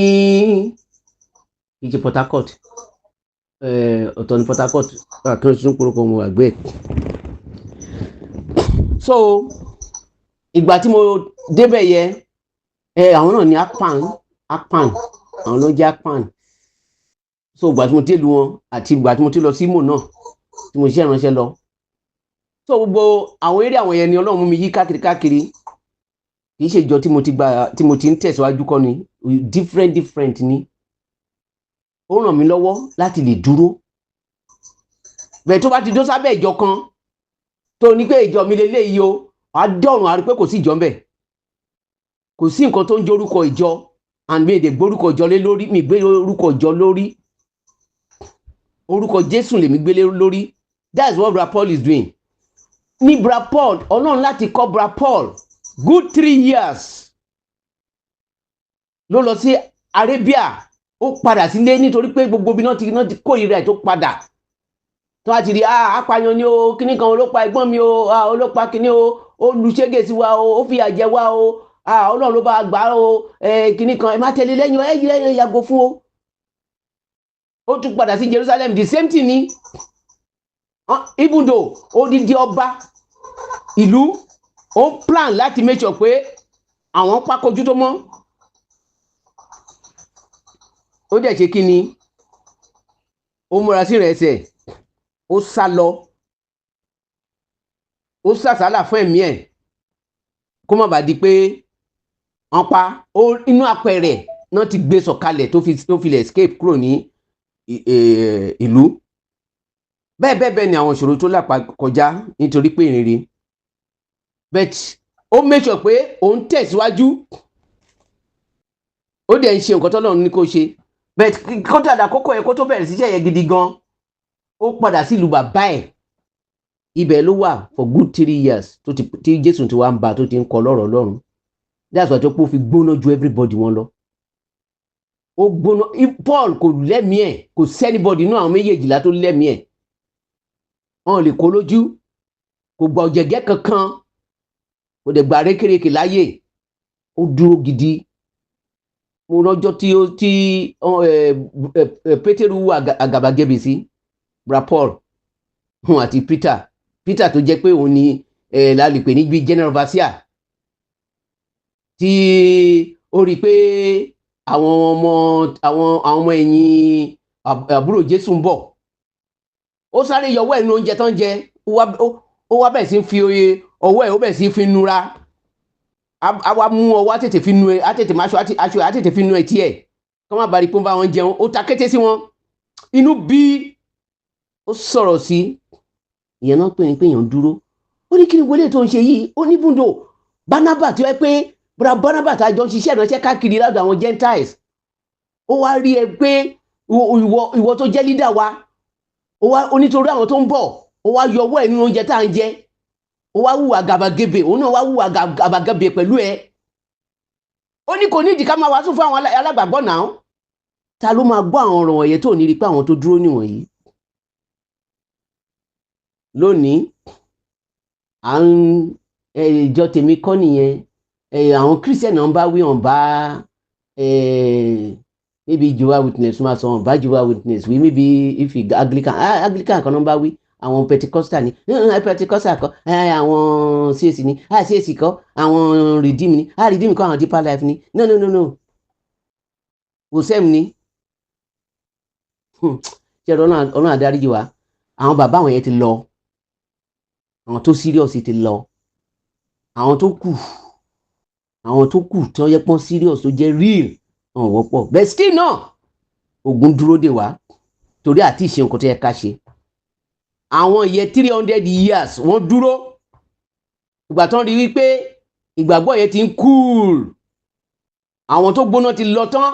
ìjì Port Harcourt, ọ̀tọ̀ ní Port Harcourt, kí wọ́n ti ń porúkọ wọn àgbẹ̀. So ìgbà tí mo débẹ̀ yẹ àwọn náà ní apan, apan, àwọn ló jẹ́ apan. So ìgbà tí mo dé lu wọn àti ìgbà tí mo ti lọ sí Imo náà tí mo ṣe ìránṣẹ́ lọ, so gbogbo àwọn eré àwọn yẹn ni Ọlọ́run mú mi yí káàkiri káàkiri. Kì í ṣe ìjọ tí mo ti gba tí mo ti ń tẹ̀síwájú kọ́ ni, different different ni. Ó ràn mí lọ́wọ́ láti lè dúró bẹ́ẹ̀. Tó bá ti dó sábẹ́ ìjọ kan, tó ní pé ìjọ mi lélẹ́yìí o, wàá dọ̀rùn, àrí pé kò sí ìjọ ńbẹ̀, kò sí nǹkan tó ń jórúkọ ìjọ. And mi èdè gbórúkọ ìjọ lé lórí, mi gbé orúkọ ìjọ lórí, orúkọ Jésù lèmi gbé lé lórí. That's what Bra Paul is doing. Ní Bra Paul, Ọlọ́run láti kọ́ Bra Paul good 3 years ló lọ sí Arabia. Ó padà sílé nítorí pé gbogbo ibi náà ti kórìíra ẹ̀, tó padà, tó bá ti rí, "Ah, apààyàn ni o, kíní kan ló pa ẹ̀gbọ́n mi o, ah, ló pa kíní o, ó lu ṣégè sí wa o, ó fìyà jẹ wa o, ah, Ọlọ́run ló bá gbà o, ẹ kíní kan, ẹ má tẹ̀lé lẹ́yìn o, ẹ yí ẹ yàgò fún o." Ó tún padà sí Jerusalem, the same thing ni. Even though odidi ọba ìlú Ó plan láti make sure pé àwọn pákójú tó mọ́. Ó dẹ̀ ṣe kí ni? Ó múra sí rẹ̀ ẹsẹ̀, ó sá lọ, ó sàsálà fún ẹ̀mí ẹ̀ kó má bàa di pé wọ́n pa ó. Inú apẹ̀rẹ̀ náà ti gbé sọ̀kalẹ̀ tó fi lè escape kúrò ní ìlú. Bẹ́ẹ̀ bẹ́ẹ̀ bẹ́ẹ̀ ni àwọn ìṣòro tó là kọjá nítorí pé ìrere, but ó make sure pé òun tẹ̀síwájú, ó dẹ̀ ń ṣe nǹkan tọ́lọ́run ní kó ṣe. But kó dàda kókó ẹ̀ kó tó bẹ̀rẹ̀ síṣẹ́ yẹn gidi gan, ó padà sílùú bàbá ẹ̀. Ibẹ̀ ló wà for good 3 years tó ti tí Jésù ti wá ń ba tó ti ń kọ lọ́rọ̀ Ọlọ́run. That's why tó pé ó fi gbóná ju everybody wọn lọ. Ó gbóná. Paul kò lẹ́mìí ẹ̀, kò sí anybody inú àwọn méjèèjìlá tó lẹ́mìí ẹ̀. Wọn lè kó lójú, kò gba ọ̀jẹ̀gẹ́ kankan, kò dẹ̀ gba rékèrèkè láyè. Ó dúró gidi. Mo rọjọ́ tí ó tí Pétérù wà àgàbàgebè sí bra Paul hun àti Peter. Peter tó jẹ́ pé òun ni la lè pè ní bíi general overseer, tí ó rí i pé àwọn ọmọ ẹ̀yìn àbúrò Jésù ń bọ̀, ó sáré yọwọ́ ẹ̀ nu oúnjẹ tó ń jẹ. Ó wá bẹ̀rẹ̀ sí fi ọwọ́ ẹ̀, ó bẹ̀rẹ̀ sí fi nura. Á wá mú ọwọ́, á tètè fi nu ẹ, á tètè máa aṣọ, aṣọ á tètè fi nu etí ẹ̀ kọ́ má bàa rí pé ó ń bá wọn jẹun. Ó ta kété sí wọn, inú bí ó sọ̀rọ̀ sí. Ìyẹn náà pè ní pé èèyàn dúró. Ó ní, "Kí ni wọlé tó ń ṣe yìí?" Ó ní búndò Barnaba tí wọ́n pé bùrà Barnaba tá a jọ ń ṣiṣẹ́ ìránṣẹ́ káàkiri lọ́dọ̀ àwọn Gentiles, ó wá rí ẹ pé ìwọ tó jẹ́ leader wa, ó wá onítorí àwọn tó ń bọ̀, ó wá yọ ọwọ́ ẹ̀ nínú oúnjẹ tá à ń jẹ, ó wá hùwà gàbàgebè. Òun náà wá hùwà gàbàgebè pẹ̀lú ẹ. Ó ní kò nídìí ká máa wàásù fún àwọn alágbàgbọ́ náà. Ta ló máa gbọ́ àwọn ọ̀rọ̀ wọ̀nyẹn tó ní rí pé àwọn tó dúró níwọ̀nyí lónìí? À ń ìjọ tèmi kọ́ nìyẹn. Àwọn Christian náà ń bá wí hàn bá maybe Jehovah Witness máa sọ hàn bá Jehovah Witness wí, maybe if Anglican, Anglican kan náà ń bá wí, àwọn Pentecostal ni, Pentecostal kọ́, àwọn CAC ni, CAC kọ́, àwọn Redeem ni, Redeem kọ́, àwọn Deeper Life ni. No, no, no, no, wòsẹ́m ni. Ṣe Ọlọ́run àdáríjì wa. Àwọn bàbá àwọn yẹn ti lọ, àwọn tó serious ti lọ. Àwọn tó kù tí wọ́n yẹ pọ́n serious, tó jẹ́ real, wọn wọ́pọ̀. Bẹ́ẹ̀ still náà, ogun dúró dè wá torí àti ìṣe nǹkan tó yẹ ká ṣe. Àwọn ìyẹn 300 years wọ́n dúró. Ìgbà tó ń rí wípé ìgbàgbọ́ yẹn ti ń cool, àwọn tó gbóná ti lọ tán,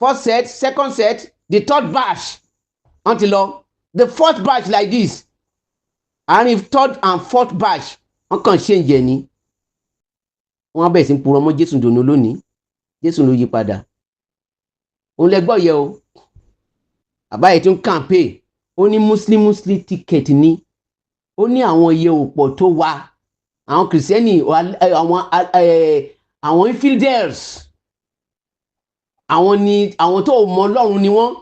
first set, second set, the third batch wọ́n ti lọ, the fourth batch like this, àárín third and fourth batch, wọ́n kàn ṣe ń jẹ ni. Wọ́n bẹ̀rẹ̀ sí ń purọ́ mọ́ Jésù dòní lónìí. Jésù ló yí padà. Òun lẹ gbọ́ yẹ o. Bàbá yìí tún campaign, ó ní Muslim Muslim ticket ni. Ó ní àwọn iye òpọ̀ tó wà, àwọn Kìrìsìtẹ́nì, àwọn infidels, àwọn ni àwọn tó mọ Ọlọ́run ni wọ́n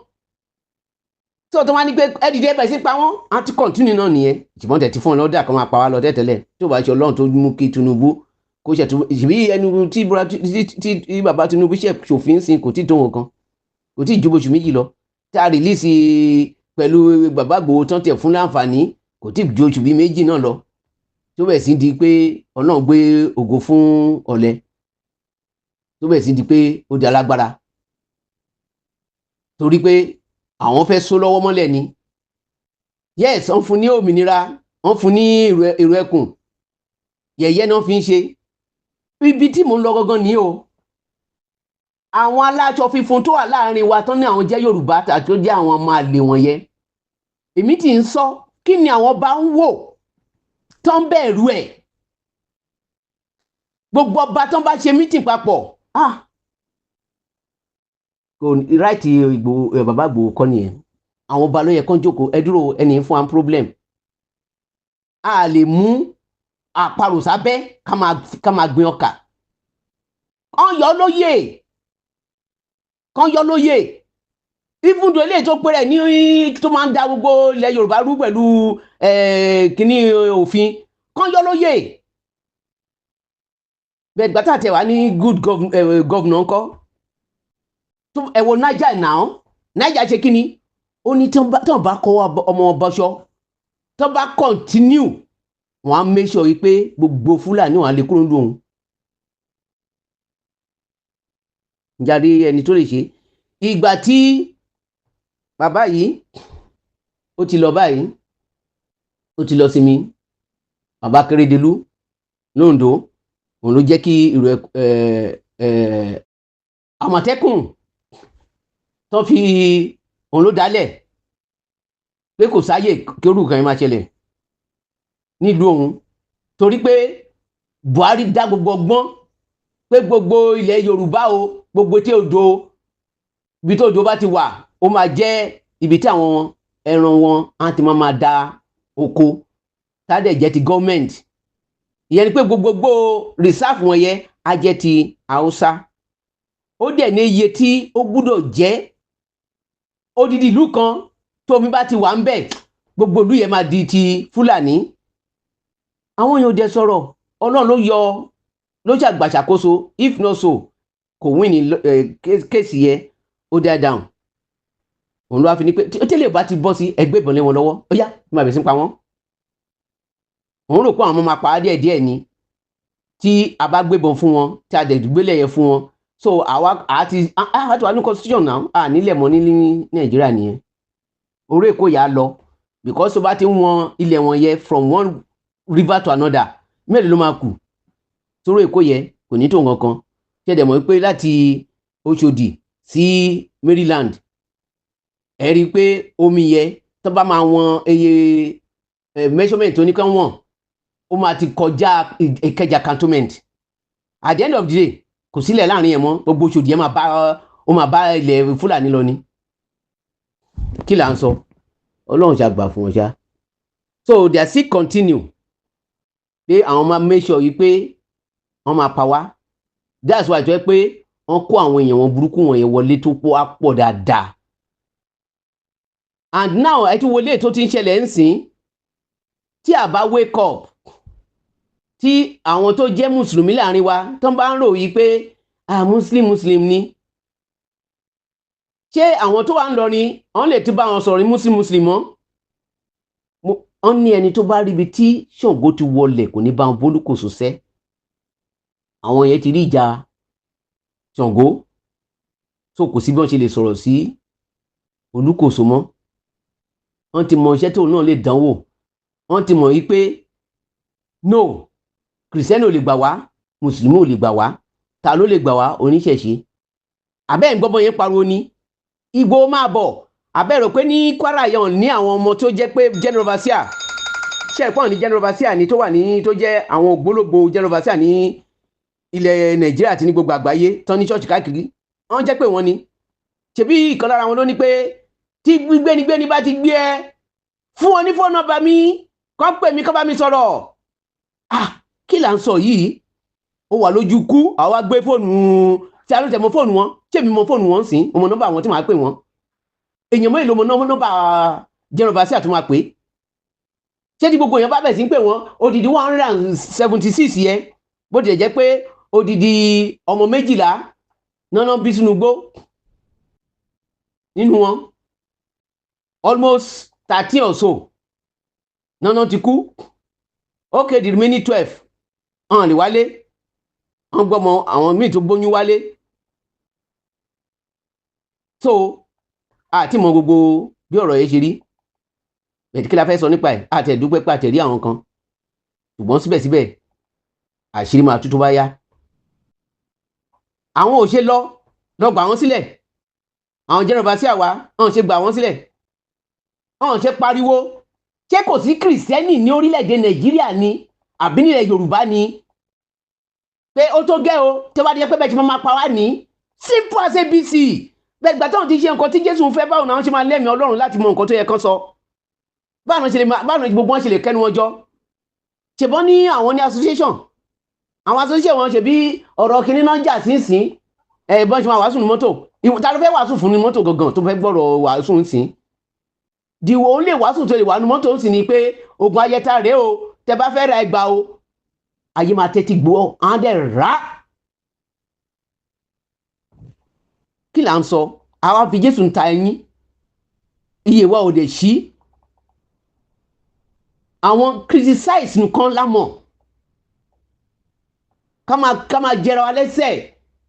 tó wá ní pé ẹ dìde, ẹ bẹ̀rẹ̀ sí pa wọ́n. Á ti continue náà nìyẹn. Ṣùgbọ́n tẹ̀ ti fún ọ lọ́dà kan máa pa wá lọ tẹ́tẹ́lẹ̀. Tó bá ṣe Ọlọ́run tó mú kí Tinubu kó ṣe tó ìṣìbí ẹnu tí bàbá Tinubu ṣe ṣòfin sí, kò tí tó wọn kan, kò tí ì ju oṣù 2 lọ tá a release pẹ̀lú bàbá Ìgbòho tán tẹ̀ fún láǹfààní, kò tí ì ju oṣù bíi 2 náà lọ tó bẹ̀ sí di pé Ọlọ́run gbé ògo fún ọ̀lẹ, tó bẹ̀ sí di pé ó di alágbára, torí pé àwọn fẹ́ só lọ́wọ́ mọ́lẹ̀ ni. Yes, wọ́n fún ní òmìnira, wọ́n fún ní èrò ẹkùn yẹ̀yẹ́ náà fi ń ṣe. Ibi tí mò ń lọ gangan ní o, àwọn aláṣọ funfun tó wà láàrin wa tán ní àwọn jẹ́ Yorùbá tàbí tó jẹ́ àwọn ọmọ àlè wọ̀nyẹn, èmi tí ń sọ, kí ni àwọn bá ń wò tán bẹ̀rù ẹ̀? Gbogbo ọba tán bá ṣe meeting papọ̀, ah, kò right. Ìgbòho, bàbá Ìgbòho kọ́ nìyẹn. Àwọn ọba ló yẹ kán jókòó, ẹ dúró, ẹni fún wa problem. A lè mú àparò sábẹ́ ká máa gbin ọkà. Kán yọ lóyè, kán yọ lóyè. Even though eléyìí tó pé rẹ̀ ní tó máa ń da gbogbo ilẹ̀ Yorùbá rú pẹ̀lú kínní òfin, kán yọ lóyè. Bẹ́ẹ̀ gbàtà tẹ̀ wá ní good governor ńkọ́? Tó ẹ wo Niger now. Niger ṣe kí ni? Ó ní tí wọ́n bá kọ́ ọmọ bọ́ṣọ́, tí wọ́n bá continue, wọ́n á make sure wípé gbogbo Fúlàní wọn á lè kúrò nílùú òun. Jáde ẹni tó lè ṣe. Ìgbà tí bàbá yìí ó ti lọ báyìí, ó ti lọ sinmi, bàbá Akérédolú lóńdó, òun ló jẹ́ kí ìrò Àmọ̀tẹ́kùn tó fi òun ló dálẹ̀ pé kò sáyè kí orúkọ yẹn máa ṣẹlẹ̀ nílùú òun, torí pé Buhari dá gbogbo ọgbọ́n pé gbogbo ilẹ̀ Yorùbá o, gbogbo tí odò, ibi tó odò bá ti wà, ó máa jẹ́ ibi tí àwọn ẹran wọn á ti máa da oko, tádẹ̀ jẹ́ ti gọ́ọ̀mẹ̀ntì. Ìyẹn ni pé gbogbogbò reserve wọn yẹ á jẹ́ ti Haúsá. Ó dẹ̀ ní iye tí ó gbúdọ̀ jẹ́. Odidi ìlú kan tó omi bá ti wà ń bẹ̀, gbogbo ìlú yẹn máa di ti Fúlàní. Àwọn èèyàn ò jẹ́ sọ̀rọ̀. Ọlọ́run ló yọ, ló ṣàgbàṣàkóso. If not so, kò win ní case yẹn, ó die down. Òun ló wá fi ní pé tẹ́lẹ̀ bá ti bọ́ sí ẹgbẹ́ ìbọn lé wọn lọ́wọ́, ó yá, máa bẹ̀ sí pa wọ́n. Òun rò pé àwọn ọmọ máa pa á díẹ̀ díẹ̀ ni tí a bá gbébọn fún wọn, tí a dẹ̀ gbélé yẹn fún wọn. So àwa àti àti wà ní constitution náà, à nílẹ̀ mọ́ ní Nàìjíríà nìyẹn. Orí Èkó yà á lọ, because tó bá ti ń wọn ilẹ̀ wọn yẹ from one river to another, mélòó ló máa kù sórí Èkó yẹ? Kò ní tó nǹkan kan. Ṣé ẹ dẹ̀ mọ̀ pé láti Òṣòdì sí Maryland, ẹ rí i pé omi yẹ, tó bá máa wọn iye measurement tó ní kán wọ̀n, ó máa ti kọjá Ìkẹjà Cantonment. At the end of the day, kò sílẹ̀ láàrin yẹn mọ́. Gbogbo Òṣòdì yẹn máa bá, ó máa bá ilẹ̀ Fúlàní lọ ni. Kí là ń sọ? Ọlọ́run ṣàgbà fún wọn ṣá. So they still continue pé àwọn máa make sure yìí pé wọ́n máa pa wá. That's why tó yẹ pé wọ́n kó àwọn èèyàn wọn burúkú wọn yẹn wọlé tó pọ̀ á pọ̀ dáadáa. And now, ẹ tún wọlé tó ti ń ṣẹlẹ̀ ń sìn. Tí a bá wake up, tí àwọn tó jẹ́ mùsùlùmí láàrin wa tó ń bá ń rò yìí pé, ah, Muslim, Muslim ni, ṣé àwọn tó wà ń lọ ni wọ́n lè tún bá wọn sọ̀rọ̀ ní Muslim, Muslim mọ́? Wọ́n ní ẹni tó bá ríbi tí Ṣàngó ti wọlẹ̀, kò ní bá wọn bólúkòso sẹ́. Àwọn yẹn ti rí ìjà Ṣàngó, tó kò sí bí wọ́n ṣe lè sọ̀rọ̀ sí Olúkòso mọ́. Wọ́n ti mọ iṣẹ́ tóun náà lè dánwò. Wọ́n ti mọ̀ wípé no, Kìrìsìtẹ́nì ò lè gbà wá, Mùsùlùmí ò lè gbà wá, ta ló lè gbà wá? Oníṣẹ̀ṣe. Àbẹ́ ìgbọ́bọ̀ yẹn pariwo ni Ìgbòho máa bọ̀. Àbẹ́ rò pé ní Kwara yẹn ní àwọn ọmọ tó jẹ́ pé general overseer, ṣe é pọ́n ní general overseer ní tó wà ní, tó jẹ́ àwọn ògbólógbò general overseer ní ilẹ̀ Nàìjíríà àti ní gbogbo àgbáyé, tán ní ṣọ́ọ̀ṣì káàkiri. Wọ́n jẹ́ pé wọ́n ni. Ṣebí ìkan lára wọn ló ní pé tí gbénigbéni bá ti gbé ẹ, fún wọn ní phone number mi, kọ́ pè mí, kọ́ bá mi sọ̀rọ̀. Ah, kí là ń sọ yìí? Ó wà lójú kú, àwa gbé fóònù tí a ló tẹ̀ mọ́ fóònù wọn. Ṣé mi mọ fóònù wọn sìn? Mo mọ nọ́mbà wọn tí màá pè wọ́n. Èèyàn mọ́ èlò mọ nọ́mbà general overseer tó máa pè? Ṣé tí gbogbo èèyàn bá bẹ̀ sí ń pè wọ́n, odidi 176 yẹn, bó tilẹ̀ jẹ́ pé odidi ọmọ 12 nánà bí sínú igbó nínú wọn, almost 13 or so nánà ti kú. Okay, the remaining 12 hàn lè wálé. Wọ́n gbọ́mọ àwọn míì tó gbóyún wálé. So àti mọ gbogbo bí ọ̀rọ̀ yẹn ṣe rí bẹ̀tí. Kí la fẹ́ sọ nípa ẹ̀? Àti ẹ̀dúpẹ́ pé àtẹ̀rí àwọn kan, ṣùgbọ́n síbẹ̀síbẹ̀ àṣírí máa tú tó bá yá. Àwọn ò ṣe lọ lọ gbà wọ́n sílẹ̀. Àwọn general overseer wa, wọ́n ṣe gbà wọ́n sílẹ̀, wọ́n ṣe pariwo. Ṣé kò sí Kìrìsìtẹ́nì ní orílẹ̀-èdè Nàìjíríà ni, àbí nílẹ̀ Yorùbá ni, pé ó tó gẹ́ o, tó bá di pé bẹ́ẹ̀ tí wọ́n máa pa wá ní? Simple as ABC. Bẹ́ẹ̀ gbà táwọn ti ṣe nǹkan tí Jésù ń fẹ́, báwo náà ṣe máa lẹ́mìí Ọlọ́run láti mọ nǹkan tó yẹ kán sọ? Báwo ṣe lè máa, báwo gbogbo wọn ṣe lè kẹ́nu wọn jọ? Ṣèbọn ní àwọn ní association, àwọn association wọn, ṣe bí ọ̀rọ̀ kìnínní náà ń jà sínsìn ẹ̀, bọ́n ṣe máa wàásù ní mọ́tò. Ta ló fẹ́ wàásù fún ní mọ́tò gangan tó fẹ́ gbọ́rọ̀ wàásù ń sìn? Dìwọ̀ ó lè wàásù tó lè wà ní mọ́tò ń sìn ni pé ogun ayẹta rèé o, tẹ bá fẹ́ ra ẹgbàá o. Ayé máa tẹ́tí gbọ́, á dẹ̀ rà á. Kí là ń sọ? Àwa fi Jésù ń ta ẹyin, iye wa ò dẹ̀ ṣí. Àwọn criticize nìkan lámọ̀, ká máa jẹra wa lẹ́sẹ̀.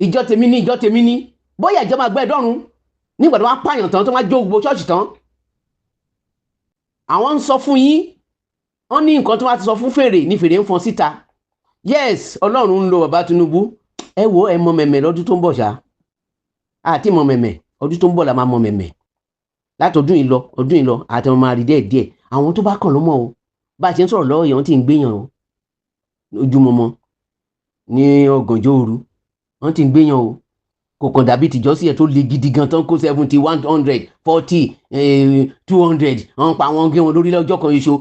Ìjọ tèmi ní, ìjọ tèmi ní, bóyá ìjọ máa gbẹ́ dọ́run nígbà tó wá pààyàn tán, tó máa jó gbogbo ṣọ́ọ̀ṣì tán. Àwọn ń sọ fún yín, wọ́n ní nǹkan tó wá ti sọ fún fèrè ní fèrè ń fọn síta. Yes, Ọlọ́run ń lo bàbá Tinubu. Ẹ wo, ẹ mọ mẹ̀mẹ̀ lọ́dún tó ń bọ̀ ṣá, àti mọ mẹ̀mẹ̀ ọdún tó ń bọ̀ la máa mọ mẹ̀mẹ̀. Láti ọdún yìí lọ, ọdún yìí lọ, àti ọmọ máa rí díẹ̀ díẹ̀. Àwọn tó bá kàn ló mọ̀ o. Bá a ṣe ń sọ̀rọ̀ lọ́wọ́ yẹn, wọ́n ti ń gbéyàn o. Ojúmọmọ ní ọ̀gànjọ́ òru, wọ́n ti ń gbéyàn o. Kò kàn dàbí tìjọ́sí ẹ̀ tó le gidi gan tán, kó 70, 140, 200, wọ́n pa wọ́n, gé wọn lórí lọ́jọ́ kan ṣoṣo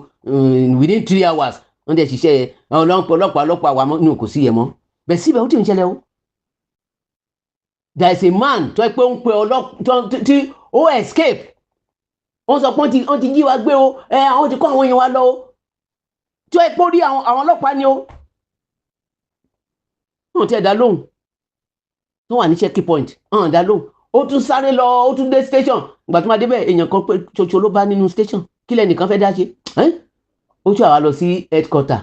within 3 hours. Wọ́n dẹ̀ ṣiṣẹ́ ọlọ́pàá, ọlọ́pàá, ọlọ́pàá wà mọ́ kò sí yẹn mọ́ bẹ́ẹ̀. Síbẹ̀ ó ti ń ṣẹlẹ̀ o. There is a man tó ẹ pé ó ń pe ọlọ́pàá tí ó escape. Wọ́n sọ pé wọ́n ti jí wa gbé o, ẹ àwọn ti kó àwọn èèyàn wa lọ o. Tó ẹ pé ó rí àwọn ọlọ́pàá ni o, wọ́n ti ẹ̀ dá lóhùn. Tó wà ní checking point, wọ́n dá lóhùn. Ó tún sáré lọ, ó tún dé station. Ìgbà tó máa débẹ̀, èèyàn kan pé ṣoṣo ló bá nínú station. Kí lẹ́nìkan fẹ́ dá ṣe? Ó tún àwa lọ sí headquarter.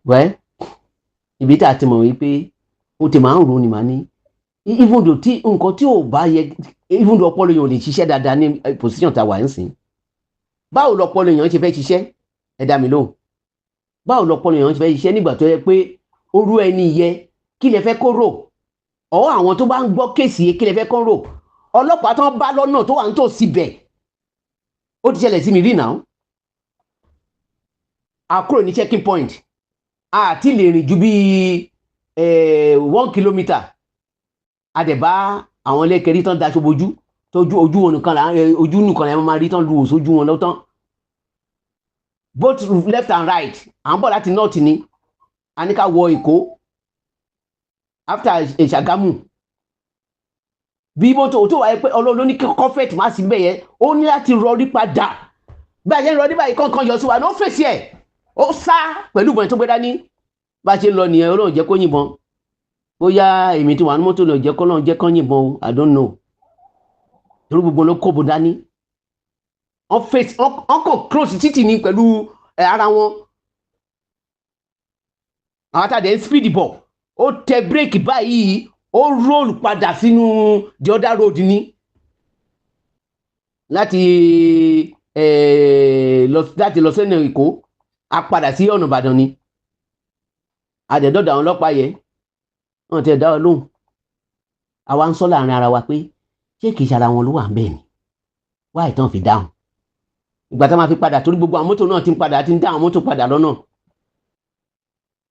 Well, ibi tá a ti mọ̀ wípé ó ti máa ń ro ni màá ní, even though tí nǹkan tí ò bá yẹ, even though ọpọlọ èèyàn ò lè ṣiṣẹ́ dáadáa ní position tá a wà ń sìn, báwo lọpọlọ èèyàn ṣe fẹ́ ṣiṣẹ́? Ẹ dá mi lóhùn, báwo lọpọlọ èèyàn ṣe fẹ́ ṣiṣẹ́ nígbà tó yẹ pé orú ẹni yẹ? Kí lẹ fẹ́ kó rò? Ọ̀ àwọn tó bá ń gbọ́ case yẹ, kí lẹ fẹ́ kó rò? Ọlọ́pàá tó ń bá lọ́nà tó wà ń tòsí bẹ̀, ó ti ṣẹlẹ̀ sí mi rí náà. A kúrò ní checking point, a ti lè rìn ju bíi 1 kilometre, a dẹ̀ bá àwọn ẹlẹ́kẹ̀rí tán daṣọ bojú, tójú ojú wọn nìkan là ojú nìkan là máa rí, tán lu òṣojú wọn lọ́tán, both left and right. À ń bọ̀ láti north ni, a ní ká wọ Èkó after Ṣàgámù. Bí mọ́tò tó wáyé pé Ọlọ́run ló ní kí culvert má sí bẹ́ẹ̀ yẹn, ó ní láti rọrí padà. Bí a ṣe ń rọrí báyìí, kọ̀ọ̀kan yọ sí wa ní ó fèsì ẹ̀, ó sá pẹ̀lú ìbọn tó gbé dání. Bá a ṣe ń lọ nìyẹn. Ọlọ́run jẹ́ kó yìnbọn. Bóyá èmi tí wà ní mọ́tò náà jẹ́ kọ́ lọ́run jẹ́ kó yìnbọn o, I don't know, torí gbogbo ló kóbo dání. Wọ́n fèsì, wọ́n kàn close títì ní pẹ̀lú ara wọn. Àwọn àtàdé ń speed bọ̀, ó tẹ bírèkì báyìí, ó roll padà sínú the other road ní láti lọ sẹ́nà Èkó. A padà sí ọ̀nà Ìbàdàn ni. Àdẹ̀dọ̀dọ̀ àwọn ọlọ́pàá yẹn, wọ́n ti dá ọ lóhùn. Àwa ń sọ láàrin ara wa pé ṣé kìí ṣe ara wọn ló wà ń bẹ̀ ni wáyé tán fi dáhùn. Ìgbà tá a máa fi padà, torí gbogbo àwọn mọ́tò náà ti ń padà, ti ń dá àwọn mọ́tò padà lọ́nà.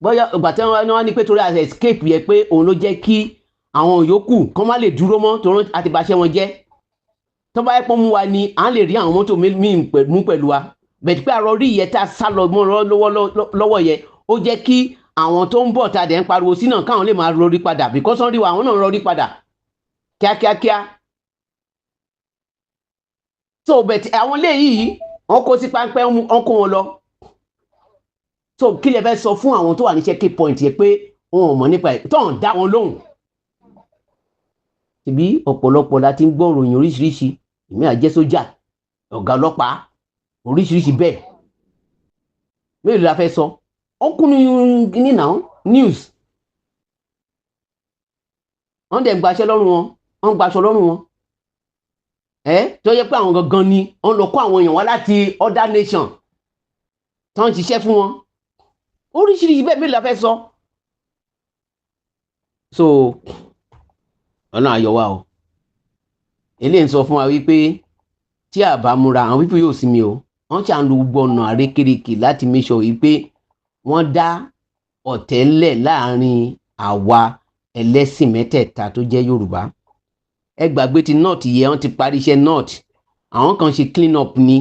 Bóyá ìgbà tí wọ́n ní pé torí àṣẹ escape yẹ pé òun ló jẹ́ kí àwọn yòókù kán má lè dúró mọ́, torí àti bàṣẹ wọn jẹ́. Tó bá yẹ pọ́n mú wa ni, à ń lè rí àwọn mọ́tò míì mú pẹ̀lú wa bẹ̀tí pé àrò rí ìyẹn tá a sá lọ mọ́ lọ́wọ́ yẹ, ó jẹ́ kí àwọn tó ń bọ̀ tá a dẹ̀ ń pariwo sí náà káwọn lè máa rọrí padà, because wọ́n rí wa, àwọn náà rọrí padà kíákíákíá. So but àwọn léyìí, wọ́n kó sí páńpẹ́, wọ́n kó wọn lọ. So kí lè fẹ́ sọ fún àwọn tó wà ní checking point yẹn pé wọn ò mọ̀ nípa ẹ̀ tó ń dá wọn lóhùn? Tìbí ọ̀pọ̀lọpọ̀ la ti ń gbọ́ ròyìn oríṣiríṣi, ìmí àjẹ́ sójà, ọ̀gá ọlọ́pàá, oríṣiríṣi bẹ́ẹ̀. Mélòó la fẹ́ sọ? Ọkùnrin ní náà news, wọ́n dẹ̀ ń gbaṣẹ́ lọ́rùn wọn, wọ́n ń gbaṣọ lọ́rùn wọn ẹ, tó yẹ pé àwọn gangan ni wọ́n lọ kó àwọn èèyàn wá láti other nation tó ń ṣiṣẹ́ fún wọn, oríṣiríṣi bẹ́ẹ̀. Mélòó la fẹ́ sọ? So ọ̀nà àyọ̀ wa o. Eléyìí ń sọ fún wa wípé tí a bá múra, àwọn pípọ̀ yóò sinmi o. Wọ́n ṣà ń lo gbogbo ọ̀nà àrékérekè láti make sure wípé wọ́n dá ọ̀tẹ̀ ńlẹ̀ láàrin àwa ẹlẹ́sìn mẹ́tẹ̀ẹ̀ta tó jẹ́ Yorùbá. Ẹ gbàgbé ti north yẹ, wọ́n ti parí iṣẹ́ north. Àwọn kan ṣe clean up ni,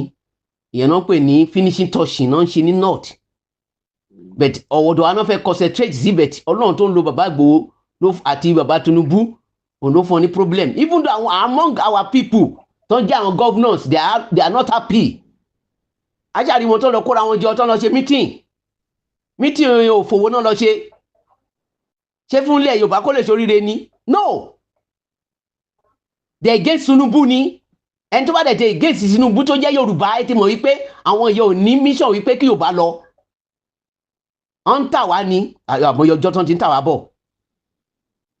ìyẹn náà pè ní finishing touching náà ń ṣe ní north, but ọ̀wọ̀dọ̀ wa náà fẹ́ concentrate sí. But Ọlọ́run tó ń lo bàbá Ìgbòho àti bàbá Tinubu, òun ló fún ọ ní problem. Even though àwọn among our people tó ń jẹ́ àwọn governors, they are not happy. Ajáde wọn tó lọ kóra wọn jọ, tó lọ ṣe meeting. Meeting òfòwò náà lọ ṣe. Ṣé fún ilẹ̀ Yorùbá kó lè ṣoríire ni? No, they against Tinubu ni. Ẹni tó bá dẹ̀ tẹ against Tinubu tó jẹ́ Yorùbá, ẹ ti mọ̀ wípé àwọn èèyàn ò ní mission wípé kí Yorùbá lọ. Wọ́n ń tà wá ní àmọye ọjọ́ tó ti ń tà wá bọ̀.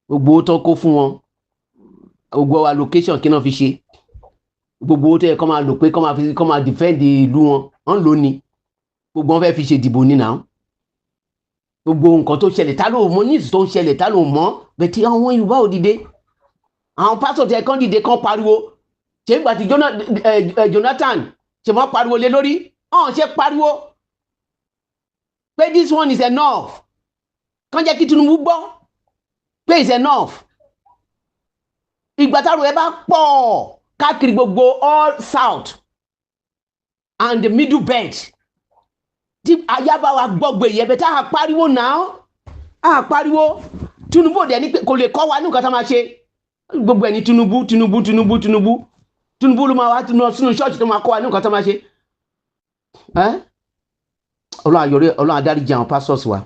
Gbogbo owó tó kó fún wọn, gbogbo allocation, kí náà fi ṣe? Gbogbo owó tó yẹ kó máa lò pé kó máa fi kó máa defend ìlú wọn, wọ́n ń lò ní gbogbo wọn fẹ́ fi ṣe ìdìbò ní náà. Gbogbo nǹkan tó ṣẹlẹ̀, tá ló mọ̀? News tó ń ṣẹlẹ̀, tá ló mọ̀? Bẹ́ẹ̀ tí àwọn Yorùbá ò dìde, àwọn pásítọ̀ tẹ kán dìde, kán pariwo. Ṣé ìgbà tí Jonathan ṣe wọ́n pariwo lé lórí ọ̀hún, ṣe pariwo pé this one is enough, kán jẹ́ kí Tinubu gbọ́ pé is enough. Ìgbà táwọn ẹ bá pọ̀ káàkiri gbogbo all south and the middle belt, tí ayaba wa gbọ́gbé yẹn bẹ́ẹ̀, tá a pariwo náà, a pariwo, Tinubu ò dẹ̀ ní pé kò lè kọ́ wa ní nǹkan tá a máa ṣe. Gbogbo ẹni Tinubu, Tinubu, Tinubu, Tinubu, Tinubu ló máa wá lọ sínú ṣọ́ọ̀ṣì tó máa kọ́ wa ní nǹkan tá a máa ṣe. Ọlọ́run ayọ̀rẹ́, Ọlọ́run adáríjì àwọn pastors wa.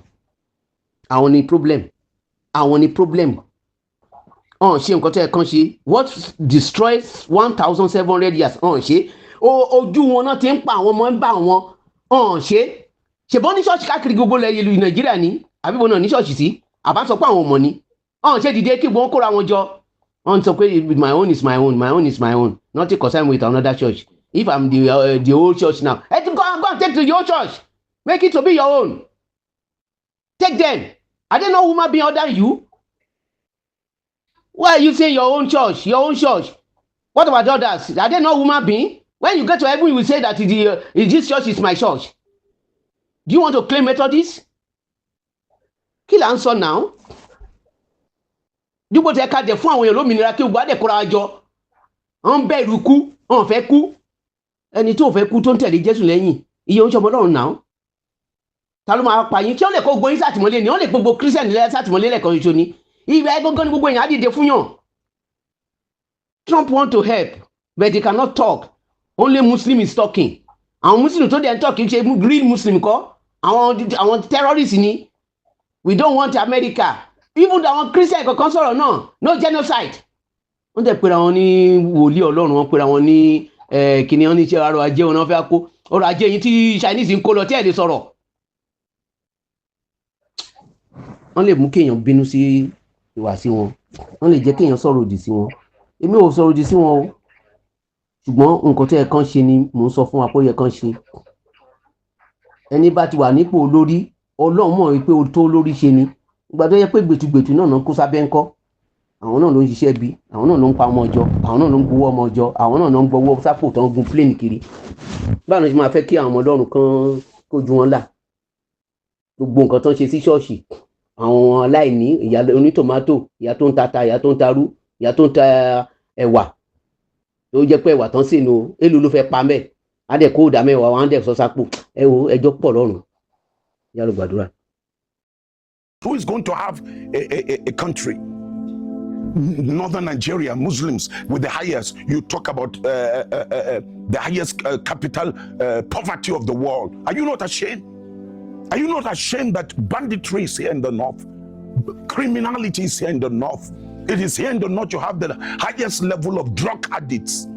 Àwọn ni problem, àwọn ni problem. Ọ̀n ṣe nǹkan tó yẹ kán ṣe. What destroys 1700 years, ọ̀n ṣe. Ojú wọn náà ti ń pa àwọn ọmọ, ń bá wọn ọ̀n ṣe. Ṣèbọn ní ṣọ́ọ̀ṣì káàkiri gbogbo ilẹ̀ ìlú Nàìjíríà ní àbíbo náà ní ṣọ́ọ̀ṣì sí. Àbá sọ pé àwọn ọmọ ni ọ̀n ṣe dìde kí wọ́n kóra wọn jọ. Wọ́n sọ pé my own is my own, my own is my own, nothing concern with another church. If I'm the old church now, hey, go and take to your church, make it to be your own. Take them. Are they not human being other than you? Why are you saying your own church, your own church? What about the others? Are they not human being? When you get to heaven, you will say that this church is my church. Do you want to claim Methodist? Kí là ń sọ now? Dípò tẹ ká jẹ fún àwọn èèyàn lómìnira, kí gbogbo àdẹkọra jọ, wọn ń bẹ̀rù kú, wọn fẹ́ kú. Ẹni tó fẹ́ kú tó ń tẹ̀lé Jésù lẹ́yìn, iye oúnjẹ ọmọ Ọlọ́run náà, ta ló máa pa yín? Kí wọ́n lè kó gbogbo yín sátìmọ́lé ni? Wọ́n lè gbogbo Christian sátìmọ́lé lẹ́ẹ̀kan ṣoṣo ni. Ìgbà ẹ gángan ni gbogbo èèyàn á dìde fún yàn. Trump want to help, but he cannot talk. Only Muslim is talking. Àwọn Muslim tó dẹ̀ ń talk, kì í ṣe real Muslim kọ́, àwọn terrorists ni. We don't want America. Even though àwọn Christian kankan sọ̀rọ̀ náà, no genocide. Wọ́n dẹ̀ pera wọn ní wòlíì Ọlọ́run, wọ́n pera wọn ní kìnìún, wọn ní iṣẹ́ ọrọ̀ ajé wọn náà fẹ́ kó ọrọ̀ ajé yìí tí Chinese ń kó lọ tí ẹ̀ lè sọ̀rọ̀. Wọ́n lè mú kéèyàn bínú sí ìwà sí wọn, wọ́n lè jẹ́ kéèyàn sọ̀rọ̀ òdì sí wọn. Èmi ò sọ̀rọ̀ òdì sí wọn o, ṣùgbọ́n nǹkan tó yẹ kán ṣe ni mò ń sọ fún wa pé ó yẹ kán ṣe. Ẹni bá ti wà nípò olórí, Ọlọ́run mọ̀ wípé o tó lórí ṣe ni. Ìgbà tó yẹ pé gbẹtugbẹtu náà náà kó sábẹ́ ńkọ́, àwọn náà ló ń ṣiṣẹ́ bí, àwọn náà ló ń pa ọmọ ọjọ́, àwọn náà ló ń gbowó ọmọ ọjọ́, àwọn náà ló ń gbowó sápò tó ń gun plane kiri. Báwo ni wọ́n ṣe máa fẹ́ kí àwọn ọmọ Ọlọ́run kan kójú wọn là? Gbogbo nǹkan tó ń ṣe sí ṣọ́ọ̀ṣì, àwọn aláìní, ìyá onítòmátò, ìyá tó ń tata, ìyá tó ń tarú, ìyá tó ń ta ẹ̀wà, tó jẹ́ pé ẹ̀wà tán sì nu, èlò ló fẹ́ pa mẹ́, á dẹ̀ kó ìdá mẹ́wàá wọn, á dẹ̀ sọ sápò. Ẹ wo, ẹjọ́ pọ̀ lọ́rùn. Yálò gbàdúrà. Who is going to have a country? Northern Nigeria, Muslims with the highest, you talk about the highest capital poverty of the world. Are you not ashamed? Are you not ashamed that banditry is here in the north? Criminality is here in the north. It is here in the north you have the highest level of drug addicts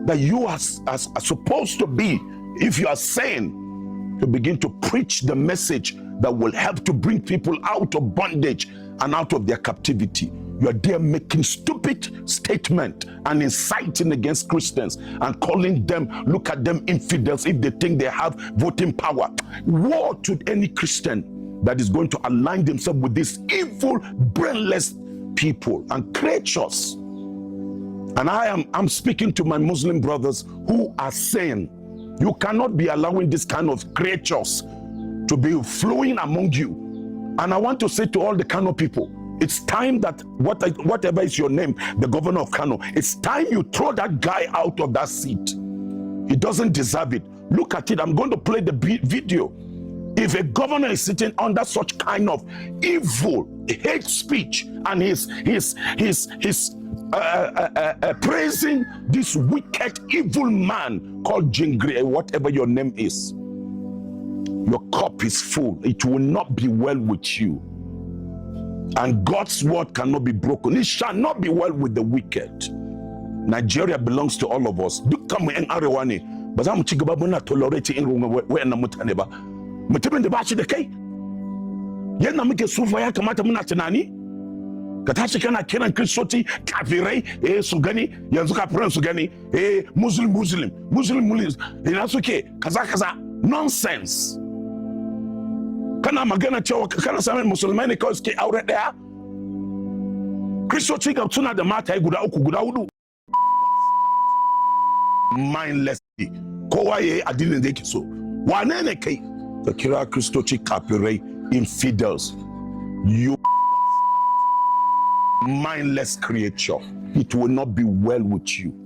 that you are supposed to be, if you are sane, to begin to preach the message that will help to bring people out of bondage and out of their captivity. You are there making stupid statement and inciting against Christians and calling them, look at them, infidels, if they think they have voting power. Woe to any Christian that is going to align themselves with these evil, brainless people and creatures. And I'm speaking to my Muslim brothers who are saying, you cannot be allowing this kind of creatures to be flowing among you. And I want to say to all the Kano people, it's time that whatever is your name, the governor of Kano, it's time you throw that guy out of that seat. He doesn't deserve it. Look at it. I'm going to play the video. If a governor is sitting under such kind of evil hate speech and his praising this wicked, evil man called Jingri, whatever your name is. Your cup is full. It will not be well with you. And God's word cannot be broken. It shall not be well with the wicked. Nigeria belongs to all of us. Dukkan mu 'yan arewa ne. Ba za mu ci gaba muna tolerate irin wayannan mutane ba. Mutumin da ba shi da kai. Yadda muke sufa ya kamata muna tunani. Ka tashi kana kiran Kristoci kafirai, eh, su gani yanzu kafiran su gani, eh, Muslim, Muslim, Muslim, Muslim ina suke, kaza kaza, nonsense. Kana magana cewa kana samun musulmai ne kawai suke aure daya. Kristoci ga suna da mataye guda uku, guda hudu. Mindlessly kowa ya yi addinin da yake so. Wane ne kai ka kira Kristoci kafirai, infidels? You mindless creature, it will not be well with you.